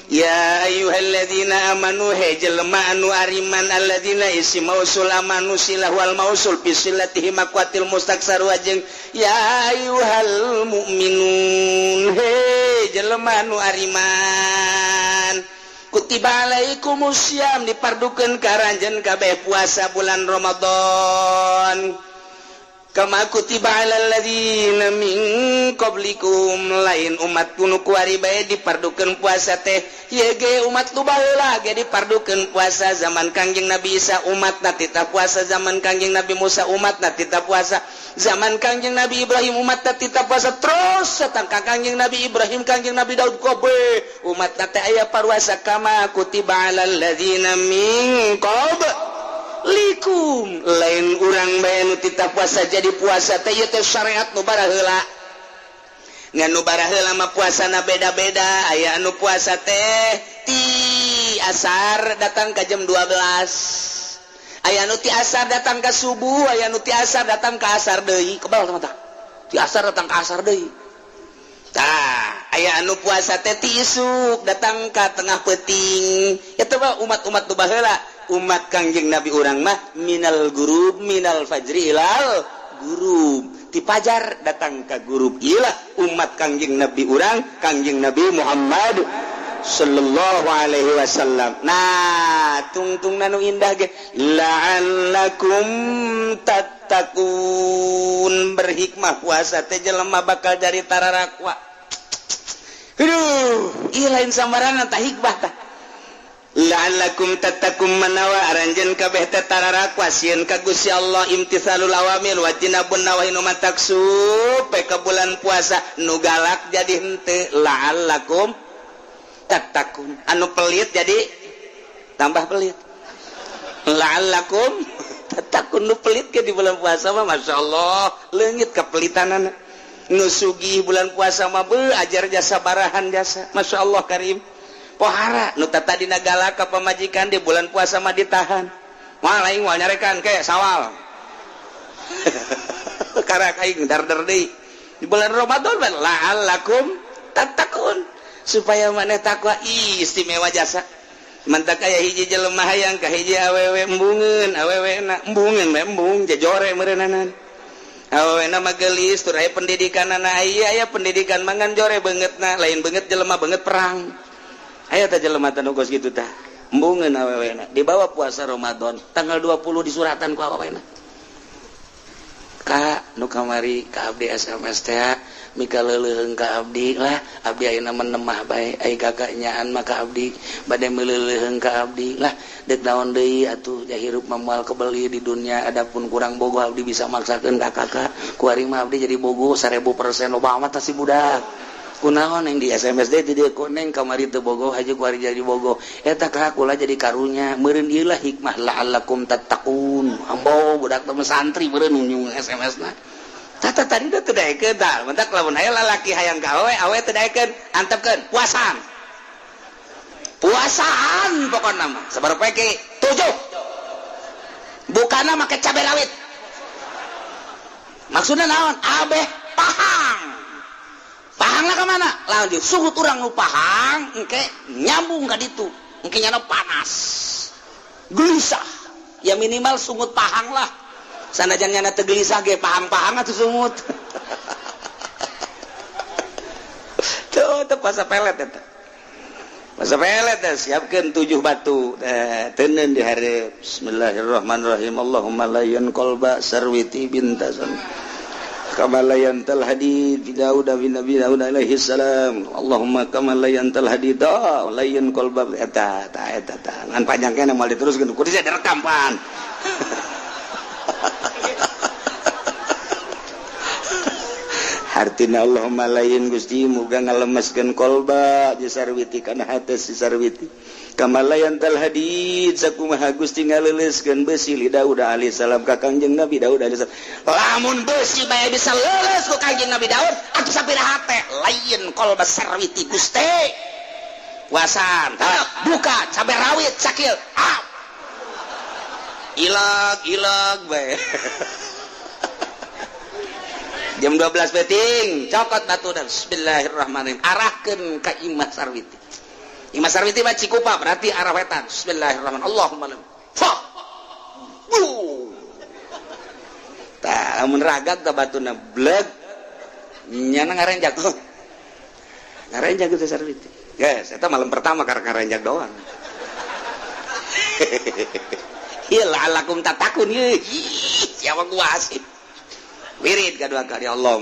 Ya ayyuhalladzina amanu, he jelema anu ariman. Alladzina isim mausul, amanu silah wal mausul bi silatihi maqwatil mustaksar wajeng. Ya ayyuhal mu'minun, he jelema anu ariman, kutiba alaikumusiyam, dipardukeun ka aranjeun kabeh puasa bulan Ramadan, kama kutiba alal ladzina min qablikum. Lain umat nu kuari bae dipardukeun puasa teh, ieu ge umat nu baheula ge dipardukeun puasa. Zaman Kangjeng Nabi Isa umatna titah puasa, zaman Kangjeng Nabi Musa umatna titah puasa, zaman Kangjeng Nabi Ibrahim umatna titah puasa, terus datang ka Kangjeng Nabi Ibrahim, Kangjeng Nabi Daud, kobe umatna teh aya paruasa. Kama kutiba alal ladzina min qablikum, lain urang bae nu titah puasa. Jadi puasa teh ieu teh syariat nu baraheula. Ngan nu baraheula mah puasana beda-beda. Aya anu puasa teh ti asar datang ka jam 12, aya anu ti asar datang ka subuh, aya anu ti asar datang ka asar deui. Kebal mata ti asar datang ka asar deui. Tah, aya anu puasa teh ti isuk datang ka tengah peuting. Eta mah umat-umat nu baheula. Umat Kangjeng Nabi urang mah minal gurub, minal fajri ilal gurub, ti pajar datang ka gurub. Iyalah umat Kangjeng Nabi urang, Kangjeng Nabi Muhammad sallallahu alaihi wasallam. Nah, tungtung nanu indah ge la'allakum tattaqun. Berhikmah puasa teh, jelema bakal jadi tararakwa. Aduh, ieu lain sambarangan tah hikmah tah. La'allakum tattaqun, manawa aranjeun kabeh teh tararakwa, sieun ka Gusti Allah, imtithalul awamir wajtinabun nawahi. Nu matak supe ka bulan puasa nu galak jadi henteu, la'allakum tattaqun. Anu pelit jadi tambah pelit, la'allakum tattaqun. Nu pelit ke di bulan puasa mah Masya Allah leungit kepelitanana. Nu sugih bulan puasa mah be ajar jasa barahan jasa, Masya Allah karim. Pohara nu tadina galak ka pamajikan, di bulan puasa mah ditahan. Moal aing, moal nyarekan ke sawal karak aing dar-dar deui. Di bulan Ramadan mah la'allakum tattaqun, supaya maneh takwa. Ih, istimewa jasa. Mantak aya hiji jelema hayang ka hiji awewe, embungeun awewe na, embungeun bae, embung jejore meureunana. Awewe na mah geulis tur aya pendidikanana, aya aya pendidikan mangan jore beungeutna, lain beungeut jelema, beungeut perang. Aya teh jelema teh nu kos kitu tah. Embungeun awewena dibawa puasa Ramadan tanggal 20 disuratan ku awewena. Ka nu kamari ka abdi SMS teh mika leuleuheung ka abdi lah, abdi ayeuna menemah bae ai kakak nyaan maka abdi bade meuleuheung ka abdi lah, deuk naon deui atuh ja hirup mah moal kebeli di dunia, adapun kurang bogoh abdi bisa maksakeun ka kakak, kuari mah abdi jadi bogoh 1000%. Loba amat si budak, kunaon yang di SMS deh di dieu koneng kamari teu bogoh haja kuari jadi bogoh eta ka kula jadi karunya meureun ieu lah hikmah la'allakum tattaqun. Ambo budak teh santri meureun nyung SMS na tata tadi teh teu daekeun tah mentak lamun aya lalaki hayang ka awe awe teu daekeun antepkeun puasaan puasaan pokona mah sabar poe tujuh bukana make cabe rawit, maksudna naon? Abeh pahang pahang lah kemana lanjut suhu urang nu pahang engke nyambung ka ditu engke nyana panas gelisah ya, minimal sungut pahang lah, sanajan nyana teu gelisah ge pahang-pahang atuh sungut tuh. Teu puasa pelet eta, puasa pelet teh siapkeun tujuh batu teh teuneun di hareup. Bismillahirrahmanirrahim. Allahumma layyan qalba sarwiti bintasan kama layantal hadid Daud bin Nabi Daud alaihi salam. Allahumma kama layantal hadid layyan qalba eta ta eta ta ngan panjang keneh moal diteruskeun kudu direkam pan. Hartina Allahumma lain Gusti muga ngalemeskeun kolba di sarwiti kana hate si sarwiti kama layantal hadid sakumaha Gusti ngaleuleuskeun besi li Daud alaihi salam ka Kangjeng Nabi Daud alaihi salam. Lamun besi bae bisa leuleus ku Kangjeng Nabi Daud atuh sapira hate lain kolba sarwiti Gusti. Puasan buka cabe rawit sakil ah ilag ilag bae. Jam 12 peting cokot batu dan bismillahirrahmanirrahim arahkeun ka Imah Sarwiti. Imah Sarwiti mah Cikupa berarti arah wetan. Bismillahirrahmanirrahim. Allahumma fa tah lamun ragag tah batuna bleg nyana ngarenjak ngarenjak gitu Sarwiti. Guys, eta malam pertama karek ngarenjak doang. Ieu la'allakum tatakun ieu siapa gua asik wirid kedua kali Allah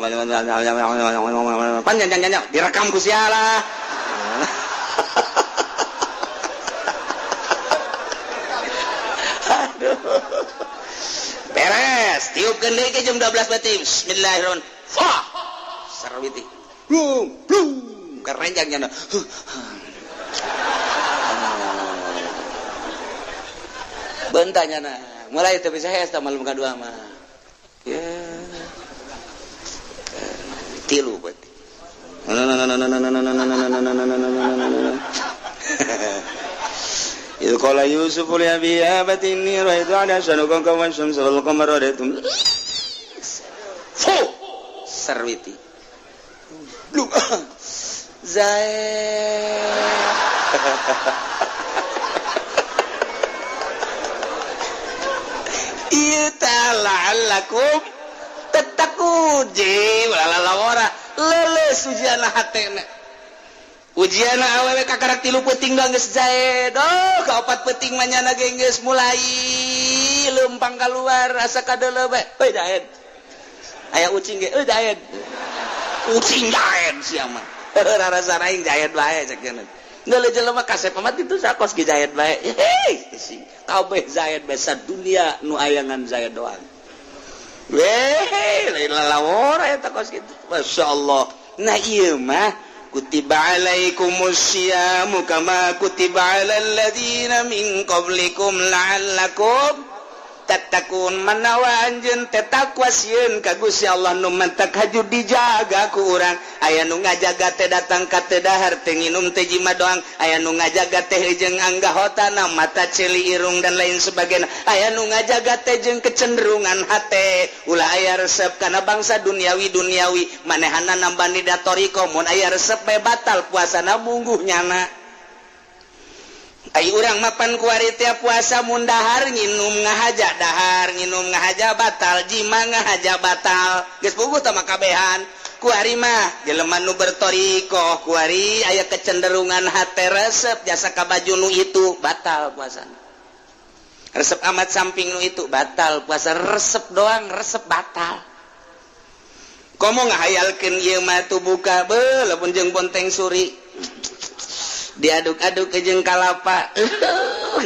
panjang panjang direkam ku sialah. Aduh beres tiupkeun deui ke jam 12 berarti. Bismillahirrahmanirrahim. Fa sarwiti blung blung kerenjang nya bentanya nah mulai teu bisa hese malam kadua mah ya tilu berarti. Idh qala Yusuf li abihi ya abati inni ra'aytu ahada asyara kawkaban wasyamsa wal qamara ra'aytum fu sarwiti blung zae ieu ta la'allakum tattaqun je lalalawara leuleus ujianna hatena ujianna awewe kakarak 3 peuting doang geus jae doh ka 4 peuting mah nyana ge geus mulai leumpang kaluar asa kadeuleu bae euy daed aya ucing ge euy daed ucing daed sia mah rarasa aing daed bae cek cenah geuleuh jelema kasep amat itu sakos ge daed bae hei kabeh zaid bae sadunia nu ayangan zaid doang. Weh, lain lalawora eta kos kitu. Masya Allah. Nah ieu mah kutiba alaikumusyiamu kama kutiba alal ladzina min qablikum la'allakum tattaqun. Manawa anjeun teh takwa sieun ka Gusti Allah nu mantak haju dijaga ku urang. Aya nu ngajaga teh datang ka teu dahar teu nginum teu jima doang, aya nu ngajaga teh jeung anggahotana mata ceuli irung dan lain sebagainya, aya nu ngajaga teh jeung kecenderungan hate ulah aya resep kana bangsa duniawi duniawi manehana nambani datoriko mun aya resep bae batal puasana mungguh nyana. Ai urang mapan kuari teh puasa mun dahar nginum ngahaja dahar nginum ngahaja batal jima ngahaja batal geus puguh tah mah kabehan. Kuari mah jelema nu bertorikoh, kuari aya kecenderungan hate resep jasa ka baju nu itu, batal puasa. Resep amat samping nu itu, batal puasa. Resep doang, resep, batal. Komo ngahayalkeun ieu mah tuh buka be lamun jeung bonteng suri diaduk-aduk ke jeung kalapa,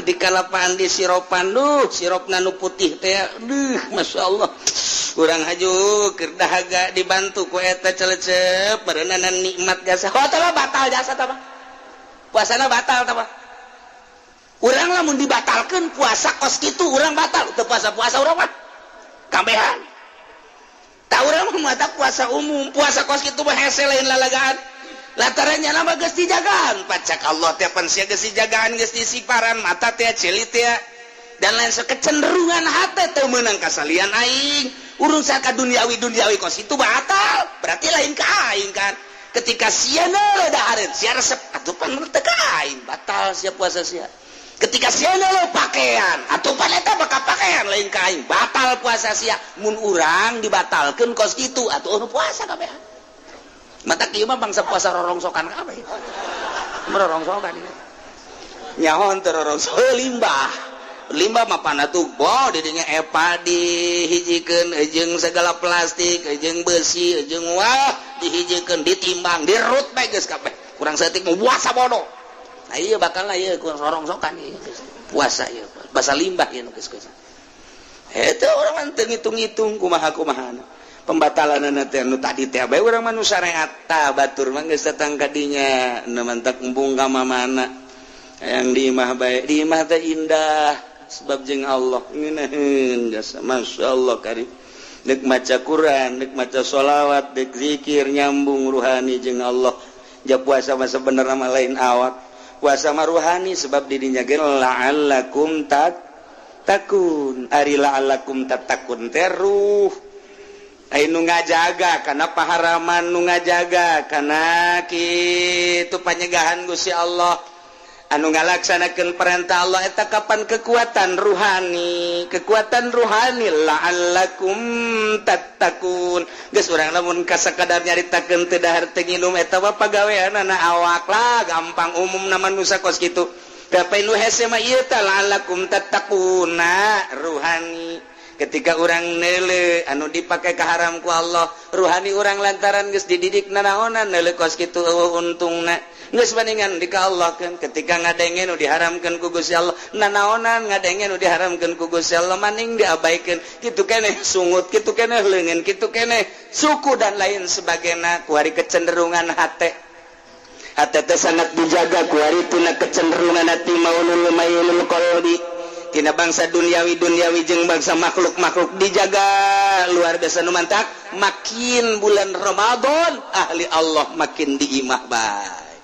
di kalapaan di siropan, duh, sirop nu putih teh, duh, masya Allah. Urang haju keur dahaga dibantu ku eta celecep berenanan nikmat jasa. Oh, tah batal jasa, tah puasana batal. Tah urang lamun dibatalkan puasa kos kitu, urang batal teu puasa-puasa urang mah kabehan. Tah, urang mah mata puasa umum, puasa kos kitu mah hese, lain lalagaan, lantarannya nama geus dijagaan pacak Allah teh. Pan sia geus dijagaan, geus disiparan mata teh, ceuli teh, dan lain kecenderungan hati teu meunang kasalian aing. Urung saka duniawi duniawi kos itu batal, berarti lain ka aing kan. Ketika sia neuleuh dahareun, sia resep atuh, pan teu ka aing, batal sia puasa sia. Ketika sia neuleuh pakaian atuh, pan eta bakal pakaian, lain ka aing, batal puasa sia. Mun urang dibatalkeun kos kitu atuh puasa kabeh. Mata kieu mah bangsa puasa rorongsokan kabeh, rorongsokan nyaho teu rorongsok, limbah limbah mah pana tuh bo didinya epa dihijikeun jeung segala plastik jeung besi jeung wah dihijikeun, ditimbang, dirut bae geus kabeh. Kurang saeutik mau puasa bodoh. Nah, iya, bakal lah ieu kurang rorongsokan ieu puasa, ieu bahasa limbah ieu geus geus. Eta urang teu ngitung-ngitung kumaha kumahana pembatalan teh nu tadi teh bae. Urang mah nu syariat tah, batur mah geus datang ka dinya nu mantak embung ka mamana yang di imah bae. Di imah teh indah sebab jeung Allah ngeunaheun jasa, Masya Allah karim. Dek maca Quran, dek maca sholawat, dek zikir, nyambung ruhani jeung Allah. Ja puasa mah sebenarnya mah lain awak, puasa mah ruhani, sebab didinya ge la'allakum tattaqun. Ari la'allakum tattaqun teh ruh. Ai nu ngajaga karena paharaman, nu ngajaga karena kitu panyegahan Gusti Allah, anu ngalaksanakeun perintah Allah, eta kapan kekuatan ruhani, kekuatan ruhani la'allakum tattaqun. Geus, urang lamun kasakadar nyaritakeun teu dahar teu nginum, eta mah pagaweanana awak lah, gampang, umum na manusia kos kitu. Tapi nu hese mah ieu teh la'allakum tattaquna ruhani. Ketika urang neuleuh anu dipakai keharam ku Allah, ruhani urang lantaran geus dididik nanaonan neuleuh kos kitu eueuh untungna, geus bandingan di ka Allah kan. Ketika ngadenge nu diharamkeun ku Gusti Allah, nanaonan ngadenge nu diharamkeun ku Gusti Allah, maning diabaikeun kitu keneh, sungut kitu keneh, leungeun kitu keneh, suku dan lain sebagainya. Kuari kecenderungan hate, hate teh sangat dijaga kuari tina kecenderungan hati maulul mailul qalbi, tina bangsa duniawi duniawi jeung bangsa makhluk-makhluk dijaga luar biasa. Nu mantak makin bulan Ramadan, ahli Allah makin di imah bae,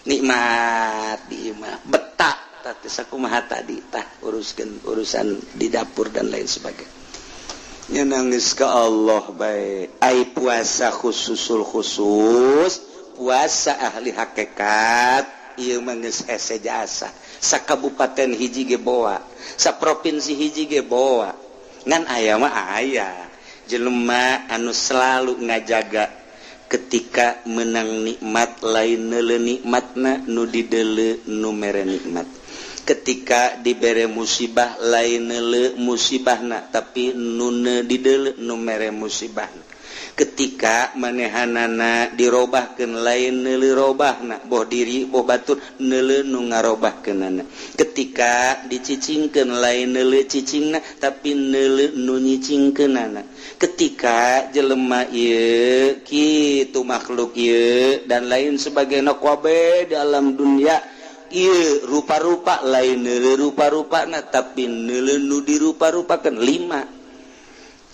nikmat di imah, betah. Tah sakumaha tadi tah, uruskeun urusan di dapur dan lain sebagainya, nangis ke Allah bae. Ai puasa khususul khusus, puasa ahli hakikat ieu mah geus hese jasa. Sakabupaten hiji ge boa, saprovinsi hiji ge boa. Ngan aya mah aya jelema anu selalu ngajaga, ketika menang nikmat lain neuleuh nikmatna, nu dideuleu nu mere nikmat. Ketika dibere musibah lain neuleuh musibahna, tapi nu dideuleu nu mere musibahna. Ketika manehanana dirobahkeun lain neuleuh robahna, boh diri boh batur, neuleuh nu ngarobahkeunana. Ketika dicicingkeun lain neuleuh cicingna, tapi neuleuh nu nyicingkeunana. Ketika jelema ieu kitu, makhluk ieu dan lain sebagainya kabeh di alam dunia ieu rupa-rupa, lain neuleuh rupa-rupana, tapi neuleuh nu dirupa-rupakeun. Lima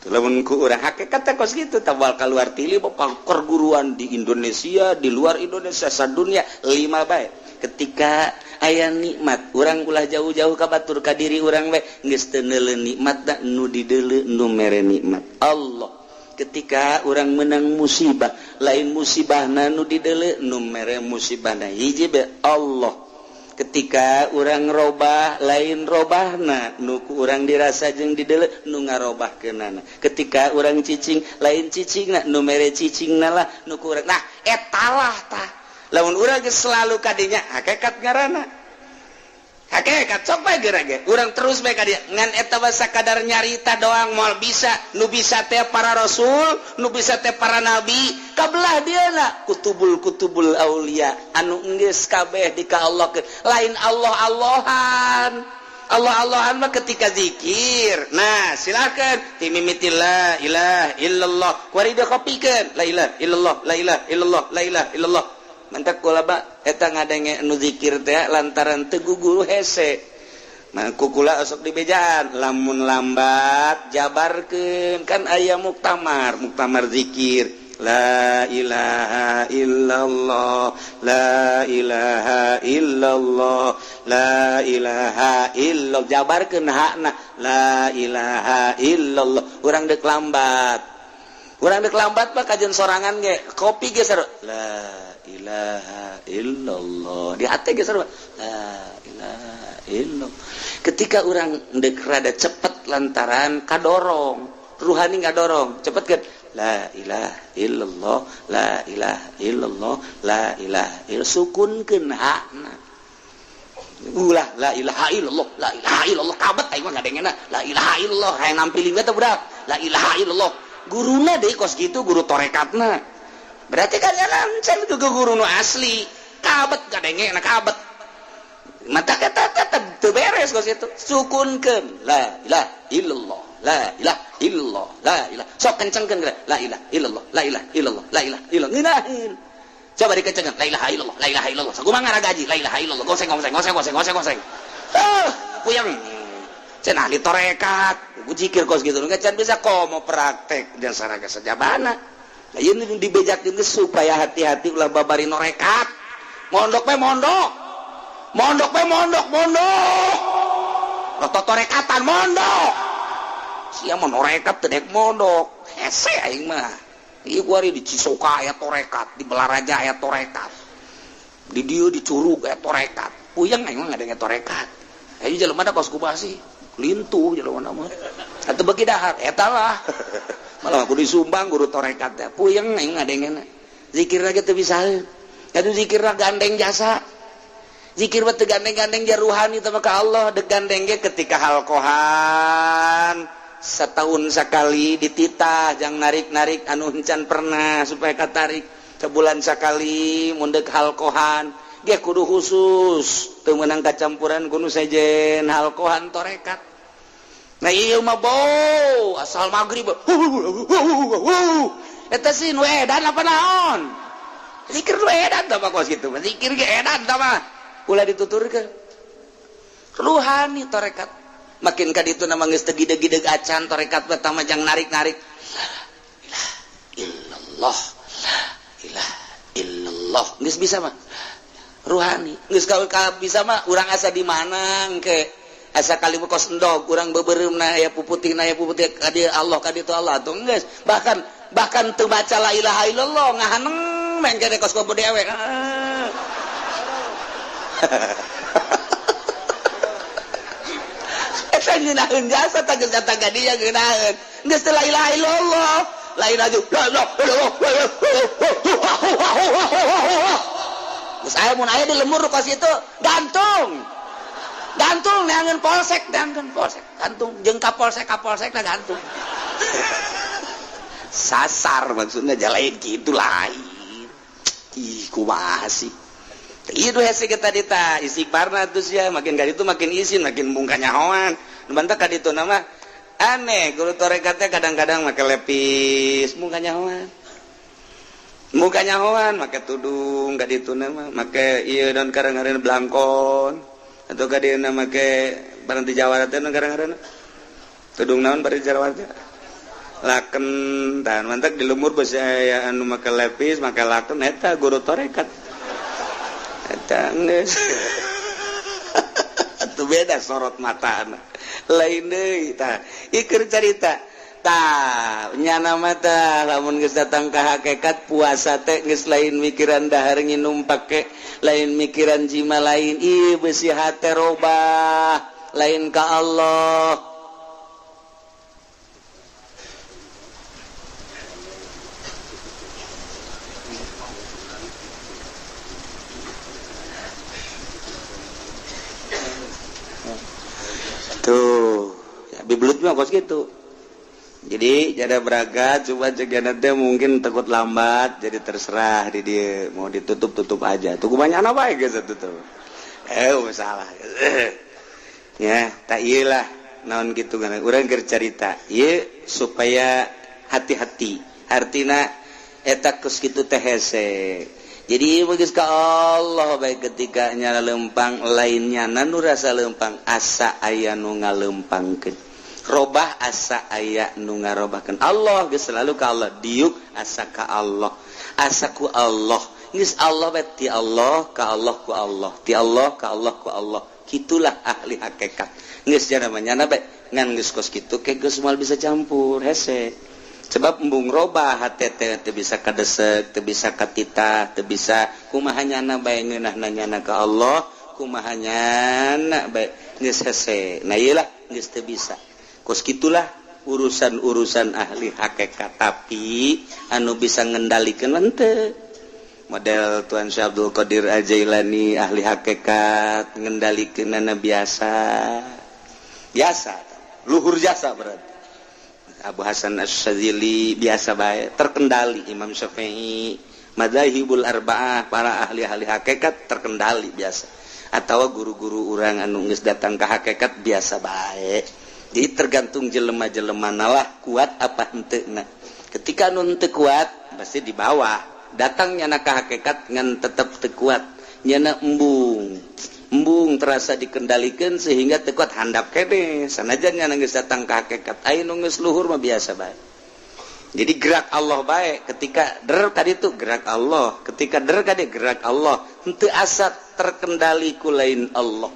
lamun ku urang hakikat teh kos kitu, tabal keluar tili perguruan di Indonesia, di luar Indonesia, sadunia, lima bae. Ketika aya nikmat, urang ulah jauh-jauh ka batur, ka diri urang bae, geus teu neuleuh nikmat da, nu dideuleu nu mere nikmat, Allah. Ketika urang menang musibah, lain musibahna nu dideuleu, nu mere musibahna hiji bae, Allah. Ketika urang robah, lain robahna nu ku urang dirasa jeung didelek, nu ngarobah kenana. Ketika urang cicing, lain cicing nu mere cicing lah nu ku urang. Nah, etalah tah lamun urang geus selalu kadinya, hakikat ngaranna hakikat. Sok bae geura ge urang terus bae ka dieu, ngan eta mah sakadar nyarita doang, moal bisa. Nu bisa teh para rasul, nu bisa teh para nabi, kabelah dieuna kutubul kutubul aulia anu geus kabeh di ka Allah. Lain Allah Allahan, Allah Allahan mah ketika zikir. Nah, silakan timimiti la ilaha illallah, kuari kopikeun la ilaha illallah, la ilaha illallah, la ilaha illallah. Mantak kula ba eta ngadenge nu zikir teh lantaran teu guguru hese. Nah, kukula osok di bejaan lamun lambat jabarkeun, kan aya muktamar, muktamar zikir la ilaha illallah, la ilaha illallah, la ilaha illallah, jabarkeun hakna la ilaha illallah. Urang dek lambat, urang dek lambat mah kajian sorangan ge kopi ge seru la ilaha illallah di hati ge seru la ilaha illallah. Ketika orang dek rada cepet lantaran kadorong ruhani, ngadorong cepet kan la ilaha illallah, la ilaha illallah, la ilaha illallah, sukunkeun hakna. Ulah la ilaha illallah, la ilaha illallah kabet aing mah ngadengena la ilaha illallah, hayang nampiling teh budak la ilaha illallah. Guruna deui kos kitu, guru torekatna berarti kan lancar ke guru nu asli, kabet kadenge na kabet mata kata tetep teu beres kos itu. Sukunkeun la ilaha illallah, la ilaha illallah, la ilaha, sok kencengkeun la ilaha illallah, la ilaha illallah, la ilaha illallah, ngeunaheun. Coba dikencengkeun la ilaha illallah, la ilaha illallah, sakumaha gaji la ilaha illallah, goseng goseng goseng goseng goseng goseng, ah puyeng cenah ahli torekat. Zikir kos gitu nggak can bisa komo praktek dan saraga sejabana. Nah, ini dibejakeun supaya hati-hati, ulah babari norekat. Mondok pe mondok, mondok pe mondok, mondok roto torekatan mondok sia mau norekat teu dek mondok hese aing mah. Ieu kuari di Cisoka aya torekat, di Balaraja aya torekat, di dieu di Curug aya torekat, puyeng aing mah ngadenge torekat. Ayo jelema da kos kumaha sih, lintuh jelema mah atuh beuki dahar eta lah, malah aku disumbang guru torekat teh, puyeng aing ngadengena. Zikir lagi teu bisa atuh, zikir lah gandeng jasa, zikir mah teu gandeng-gandeng jaruhani teh ka Allah, dek gandeng ge ketika halqohan setahun sekali dititah jang narik-narik anu encan pernah supaya katarik. Sebulan sekali mun dek halqohan dia kudu khusus, teu meunang kacampuran kudu sejen halqohan torekat. Nah, iya mah bo asal maghrib eta sih nu edan apa naon, zikir nu edan tah mah kos kitu, zikir ge edan tah mah, ulah dituturkeun. Ruhani torekat makin ka ditu nama geus teu gideg-gideg acan torekat pertama jang narik-narik la illallah, la ilaha illallah, geus bisa mah ruhani, geus ka bisa mah urang asa di mana engke, asa kali kos endog urang beubeureumpna aya puputihna, aya puputih ka dieu Allah, ka ditu Allah atuh geus. Bahkan bahkan teu baca la ilaha illallah ngahaneng mengke kos kopo dewek. Ah. Eta ngeunaheun jasa tah, geus datang ka dieu ngeunaheun geus teu la ilaha illallah, lain aja la ilaha illallah. Geus aya mun aya di lemur kos itu gantung, gantung neangan polsek, neangan polsek, gantung jeung ka polsek, ka polsek na gantung sasar. Maksudnya jalain gitu lain. Ih, kumaha sih itu hese kita dita istighfarna terus ya, makin kali itu makin izin, makin bungka nyahoan. Nu bantak ka ditu nama aneh, guru torekatnya kadang-kadang make lepis, muka nyahoan, muka nyahoan make tudung ka ditu nama make ieu dan kadang-kadang blangkon atau ka dieu make barang di Jawa teh kadang-kadang tudung naon bari Jawa teh, laken dan mantak di lemur besi aya anu make lepis, make laken, eta guru torekat eta geus atuh beda sorot mata lain deui. Tah, ieu carita. Tah, nyana mah tah lamun geus datang ka hakikat, puasa teh geus lain mikiran dahar nginum, pake lain mikiran jima, lain. Ih, besi hate robah lain ka Allah. Tuh ya, bibelut mah kos gitu. Jadi jada berangkat, coba cek nanti, mungkin takut lambat, jadi terserah di dia mau ditutup, tutup aja tuh. Banyak apa ya guys, tutup masalah ya. Tak iyalah naon gitu kan, urang keur carita ieu supaya hati-hati. Artina eta kos kitu teh hese. Jadi bagus ka Allah baik. Ketika nyala lempang, lainnya nu rasa lempang, asa aya nu ngalempangkeun, robah asa aya nu ngarobahkeun. Allah geus selalu ka Allah, diuk asa ka Allah, asa ku Allah, geus Allah bae, ti Allah ka Allah ku Allah, ti Allah ka Allah ku Allah. Kitulah ahli hakikat. Geus jana mah nyana bae, ngan geus kos kitu ke geus moal bisa campur, hese. Sebab embung robah hate teh, teu bisa kadesek, teu bisa katita, teu bisa kumaha nyana bae, ngeunahna nyana ka Allah, kumaha nyana bae geus hese. Nah, ieu lah geus teu bisa. Kos gitulah urusan-urusan ahli hakikat. Tapi anu bisa ngendalikan henteu model Tuan Syekh Abdul Qadir Ajailani, ahli hakikat, ngendalikan biasa biasa, luhur jasa. Berarti Abu Hasan Asy-Syadzili biasa bae, terkendali. Imam Syafi'i, madzahibul arba'ah, para ahli-ahli hakikat terkendali biasa. Atau guru-guru urang anu geus datang ke hakikat biasa bae. Jadi tergantung jelema-jelema lah, kuat apa henteu. Nah, ketika nu teu kuat pasti di bawah. Datangnya na ka hakikat ngan tetep teu kuat, nyana embung embung terasa dikendalikan sehingga teu kuat, handap kene sanajan nyana geus datang ka hakikat. Aya nu geus luhur mah biasa bae. Jadi gerak Allah bae. Ketika der tadi tuh gerak Allah, ketika der tadi gerak Allah, henteu asa terkendali ku lain Allah.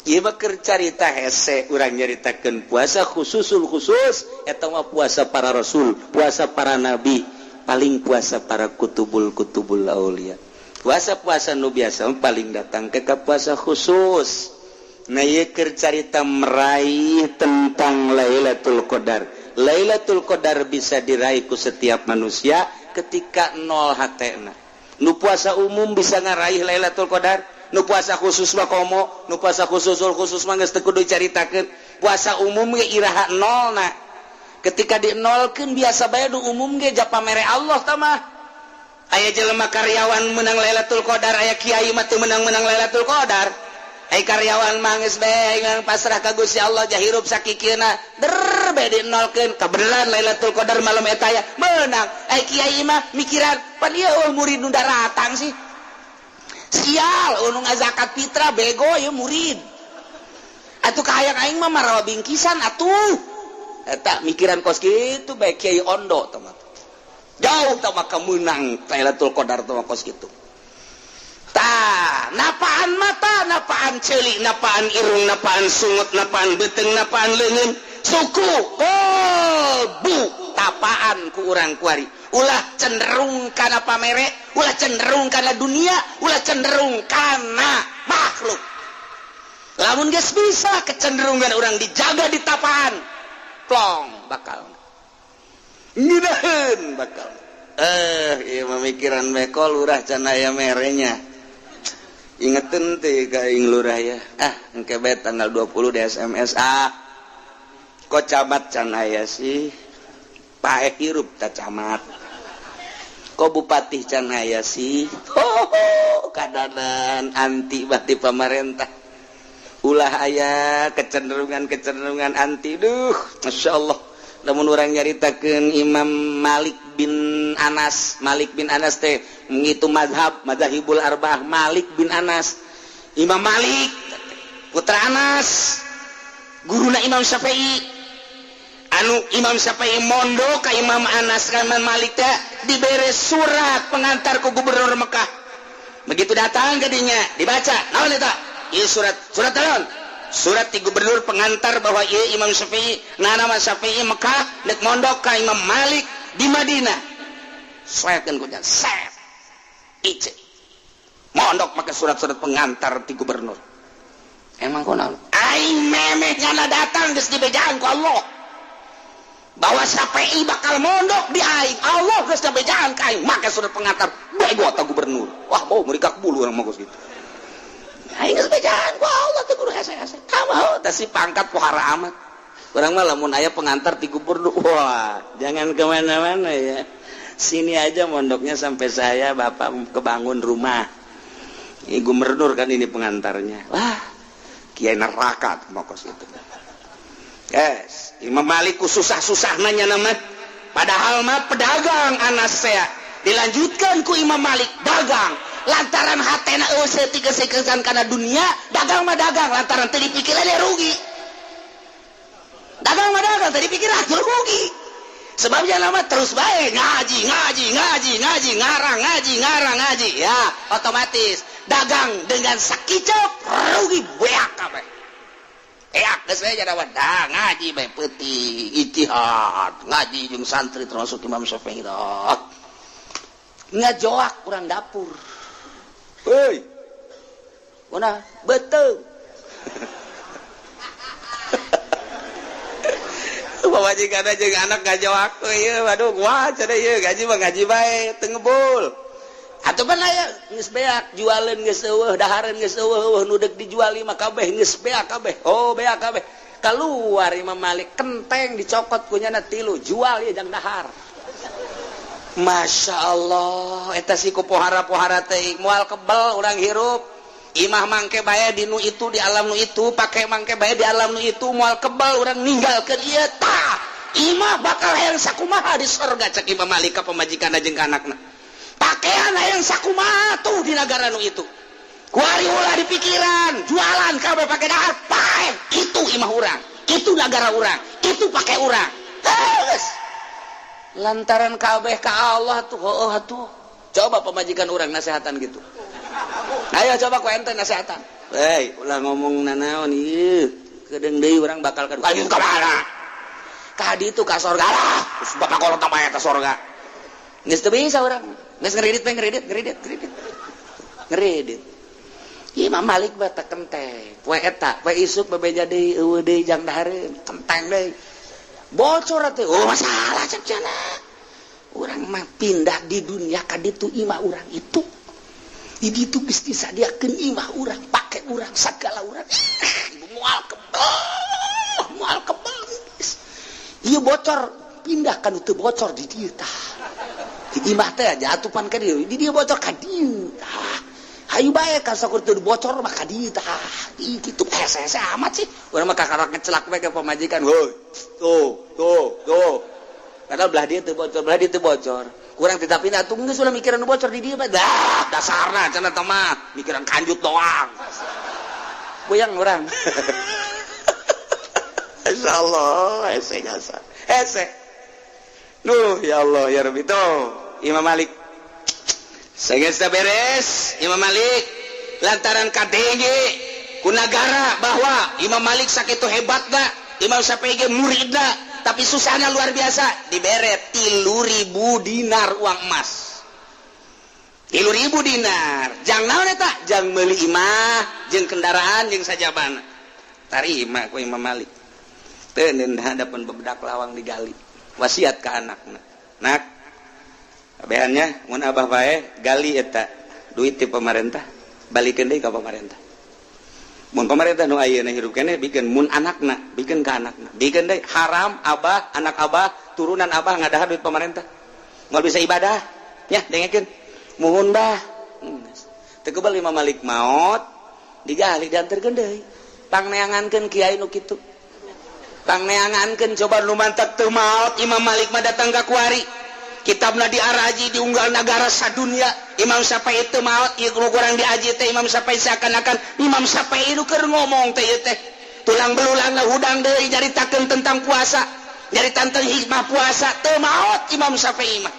Ieu mah keur carita hese urang nyaritakeun puasa khususul khusus. Eta mah puasa para rasul, puasa para nabi, paling puasa para kutubul kutubul aulia. Puasa-puasa nu biasa paling datang ke puasa khusus. Nah, ieu keur carita meraih tentang Lailatul Qadar. Lailatul Qadar bisa diraih ku setiap manusia ketika nol hatena. Nu puasa umum bisa ngaraih Lailatul Qadar, nu puasa khusus mah komo, nu puasa khususul khusus mah geus teu kudu dicaritakeun. Puasa umum ge iraha nolna? Ketika di nolkeun biasa bae. Nu umum ge japa mere Allah tah mah. Aya jelema karyawan menang Lailatul Qadar, aya kiai mah teu menang-menang Lailatul Qadar. Ai karyawan mah geus bae pasrah ka Gusti Allah, jahirup sakikieuna, der bae di nolkeun, kabeneran Lailatul Qadar malam eta ya menang. Ai kiai mah mikiran, pan ieu eueuh murid nu daratang sih, sial, nu zakat fitrah bego ya murid atuh, kahayang aing mah marawa bingkisan atuh. Eta mikiran kos kitu bae. Kiai ondo tah mah jauh tah mah menang Lailatul Qadar tah mah kos kitu. Tah, napaan mata, napaan ceuli, napaan irung, napaan sungut, napaan beuteung, napaan leungeun, suku, kolbu, tapaan ku urang kuari. Ulah cenderung kana pamere, ulah cenderung kana dunia, ulah cenderung kana makhluk. Lamun geus bisa kecenderungan orang dijaga di tapaan, plong bakal ngeunaheun bakal. Ieu memikiran meko lurah can aya merenya. Ingetin teh ka aing lurah ya. Ah, engke bae tanggal 20 di SMS ah. Kok camat can aya sih? Paeh hirup ta camat. Kok bupati can aya sih? Ho, kadanan anti bati pemerintah. Ulah aya kecenderungan-kecenderungan anti. Duh, Masya Allah. Namun orang nyaritakeun Imam Malik bin Anas. Malik bin Anas teh menghitung mazhab, madzahibul arba'ah. Malik bin Anas, Imam Malik putra Anas, guruna Imam Syafi'i. Anu Imam Syafi'i mondok ka Imam Anas kan. Malik teh dibere surat pengantar ke gubernur Mekah. Begitu datang ke dinya, dibaca, naon eta? Ieu surat, surat naon? Surat ti gubernur pengantar bahwa ieu Imam Syafi'i, nah, nama Syafi'i Mekah nek mondok ka Imam Malik di Madinah. Sesuaikan ku set ice mondok pakai surat-surat pengantar ti gubernur. Emang kau naon aing memeh nyana datang, geus dibejaan ku Allah bahwa Syafi'i bakal mondok di aing. Allah geus dibejaan ka aing make surat pengantar bego atau gubernur. Wah, mau mereka bulu orang mau gitu. Aing geus bejaan ku Allah teh kudu hese-hese kamu teh si pangkat pohara amat. Urang mah lamun aya pengantar ti gubernur, wah, jangan kemana-mana ya, sini aja mondoknya sampai saya bapak kebangun rumah. Ini gubernur kan, ini pengantarnya. Wah, kiai neraka mokos itu. Yes, Imam Malik susah-susah nanya nama, padahal mah pedagang anas saya. Dilanjutkan ku Imam Malik dagang lantaran hatena eueuh tiga karena dunia. Dagang mah dagang lantaran teu dipikiran dia rugi. Dagang mah dagang teu dipikiran rugi, sebabnya nama terus baik ngaji, ngaji, ngaji, ngaji, ngarang, ngaji, ngarang, ngaji, ya otomatis dagang dengan sakicep rugi beak kabeh. Eak geus we jadi dah ngaji bae peuting, ijtihad ngaji jeung santri termasuk Imam Syafi'i ngajoak kurang dapur. Hei, mana betul. Pamajikan jeung anak ngajoak ieu, waduh, gua cenah ieu gaji mah ngaji bae teu ngebul. Atuh pan aya geus beak, jualeun geus eueuh, dahareun geus eueuh, nu deuk dijual mah kabeh geus beak kabeh. Oh, beak kabeh. Keluar Imam Malik, kenteng dicokot kunyana tilu, jual ya jang dahar. Masya Allah, eta si ku pohara-pohara teh moal kebel urang hirup. Imah mangke bae di nu itu, di alam nu itu, pakai mangke bae di alam nu itu, moal kebel urang ninggalkeun ieu. Tah, imah bakal hayang sakumaha di sorga, cek Imam Malik ka pamajikan jeung ka anakna. Pakaian hayang sakumaha tuh di negara nu itu. Kuari ulah di pikiran, jualan kabeh pakai dahar, pae. Itu imah urang, itu negara urang, itu pakai urang. Terus lantaran kabeh ka Allah tuh, oh tuh. Coba pemajikan urang nasehatan gitu. Ayo coba ku ente nasehatan. Hei, ulah ngomong nanaon ieu. Kedeung deui urang bakal ka ayo ka mana? Ka ditu ka sorga lah. Terus bapak kolot tambah eta sorga. Geus teu bisa urang. Geus ngeridit we, ngeridit, ngeridit, ngeridit. Ngeridit. Imam Malik bata kenteng. Poe eta, poe isuk bebeja deui eueuh deui jang dahareun, kenteng deui. Bocor teh. Oh, masalah cek cenah. Urang mah pindah di dunia ka ditu imah urang itu. Di ditu geus disadiakeun imah urang, pake urang, sagala urang. Moal kebel, moal kebel. Ieu bocor pindah kan teu bocor di dieu tah. Di imah teh jatuh pan ka dieu, di dieu bocor ka dieu tah. Hayu bae ka sakur teu bocor mah ka dieu tah. Ih, kitu hese-hese amat sih. Urang mah kakarak ngecelak bae ka pamajikan. Hoi, tuh, tuh, tuh. Padahal belah dieu teu bocor, belah dieu teu bocor. Kurang tidak pindah tuh geus ulah mikiran nu bocor di dieu mah. Dah, dasarna cenah teh mah mikiran kanjut doang. Goyang urang. Insyaallah hese jasa. Hese. Duh, ya Allah ya Rabbi tuh. Imam Malik. Sehingga sudah beres Imam Malik lantaran KDG ku nagara bahwa Imam Malik sakitu hebatna, Imam Syafi'i ge muridna, tapi susahnya luar biasa, dibere 3.000 dinar uang emas, 3.000 dinar jang naon eta, jang meuli imah jeung kendaraan jeung sajabana. Tarima ku Imam Malik teu hadapan bebedak lawang digali, wasiat ke anakna, "Nak, kabehannya mun abah bae gali eta duit ti pemerintah, balikeun deui ka pemerintah. Mun pemerintah nu ayeuna hirup keneh, bikin mun anakna, bikin ka anakna, bikin deui. Haram abah, anak abah, turunan abah ngadahar duit pemerintah, moal bisa ibadah ya." Dengekeun, muhun bah. Teu kebal Imam Malik maot, digali, dianterkeun deui. Pangneangankeun kiai nu kitu, pangneangankeun. Coba nu mantak teu maot Imam Malik mah datang ka kuari, kitabna diaraji, diunggal negara sadunia. Imam Syafi'i itu maot, ieu nu kurang diaji teh Imam Syafi'i, seakan-akan Imam Syafi'i nu keur ngomong teh ieu teh tulang belulang hudang deui nyaritakeun tentang puasa, nyaritakeun tentang hikmah puasa. Teu maot Imam Syafi'i mah.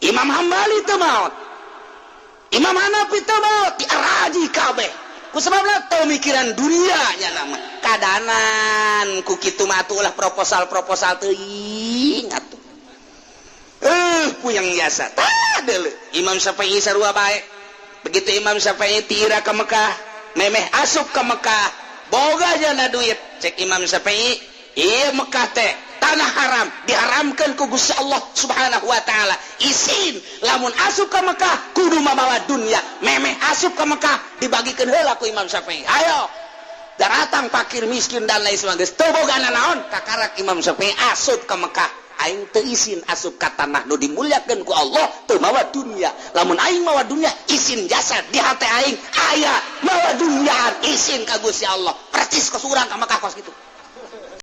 Imam Hambali teu maot, Imam Hanafi teu maot, diaraji kabeh. Ku sebabna teu mikiran dunia nya nama kadanan ku kitu mah atuh ulah proposal-proposal teuing atuh. Puyeng jasa. Tah deuleu Imam Syafi'i sarua bae. Begitu Imam Syafi'i tira ke Mekah, memeh asup ke Mekah, boga jana duit. Cek Imam Syafi'i, iya Mekah teh tanah haram, diharamkan ku Gusti Allah Subhanahu wa taala. Isin lamun asup ke Mekah kudu mabawa dunia. Memeh asup ke Mekah dibagikan heula ku Imam Syafi'i. Ayo datang fakir miskin dan lain sebagainya, teu boga naon, kakarak Imam Syafi'i asup ke Mekah. Aing teu isin asup ka tanah nu dimuliakeun ku Allah teu mawa dunia. Lamun aing mawa dunia, isin jasad di hati aing aya mawa dunia, isin ka Gusti Allah. Percis kos urang ka Mekah kos kitu.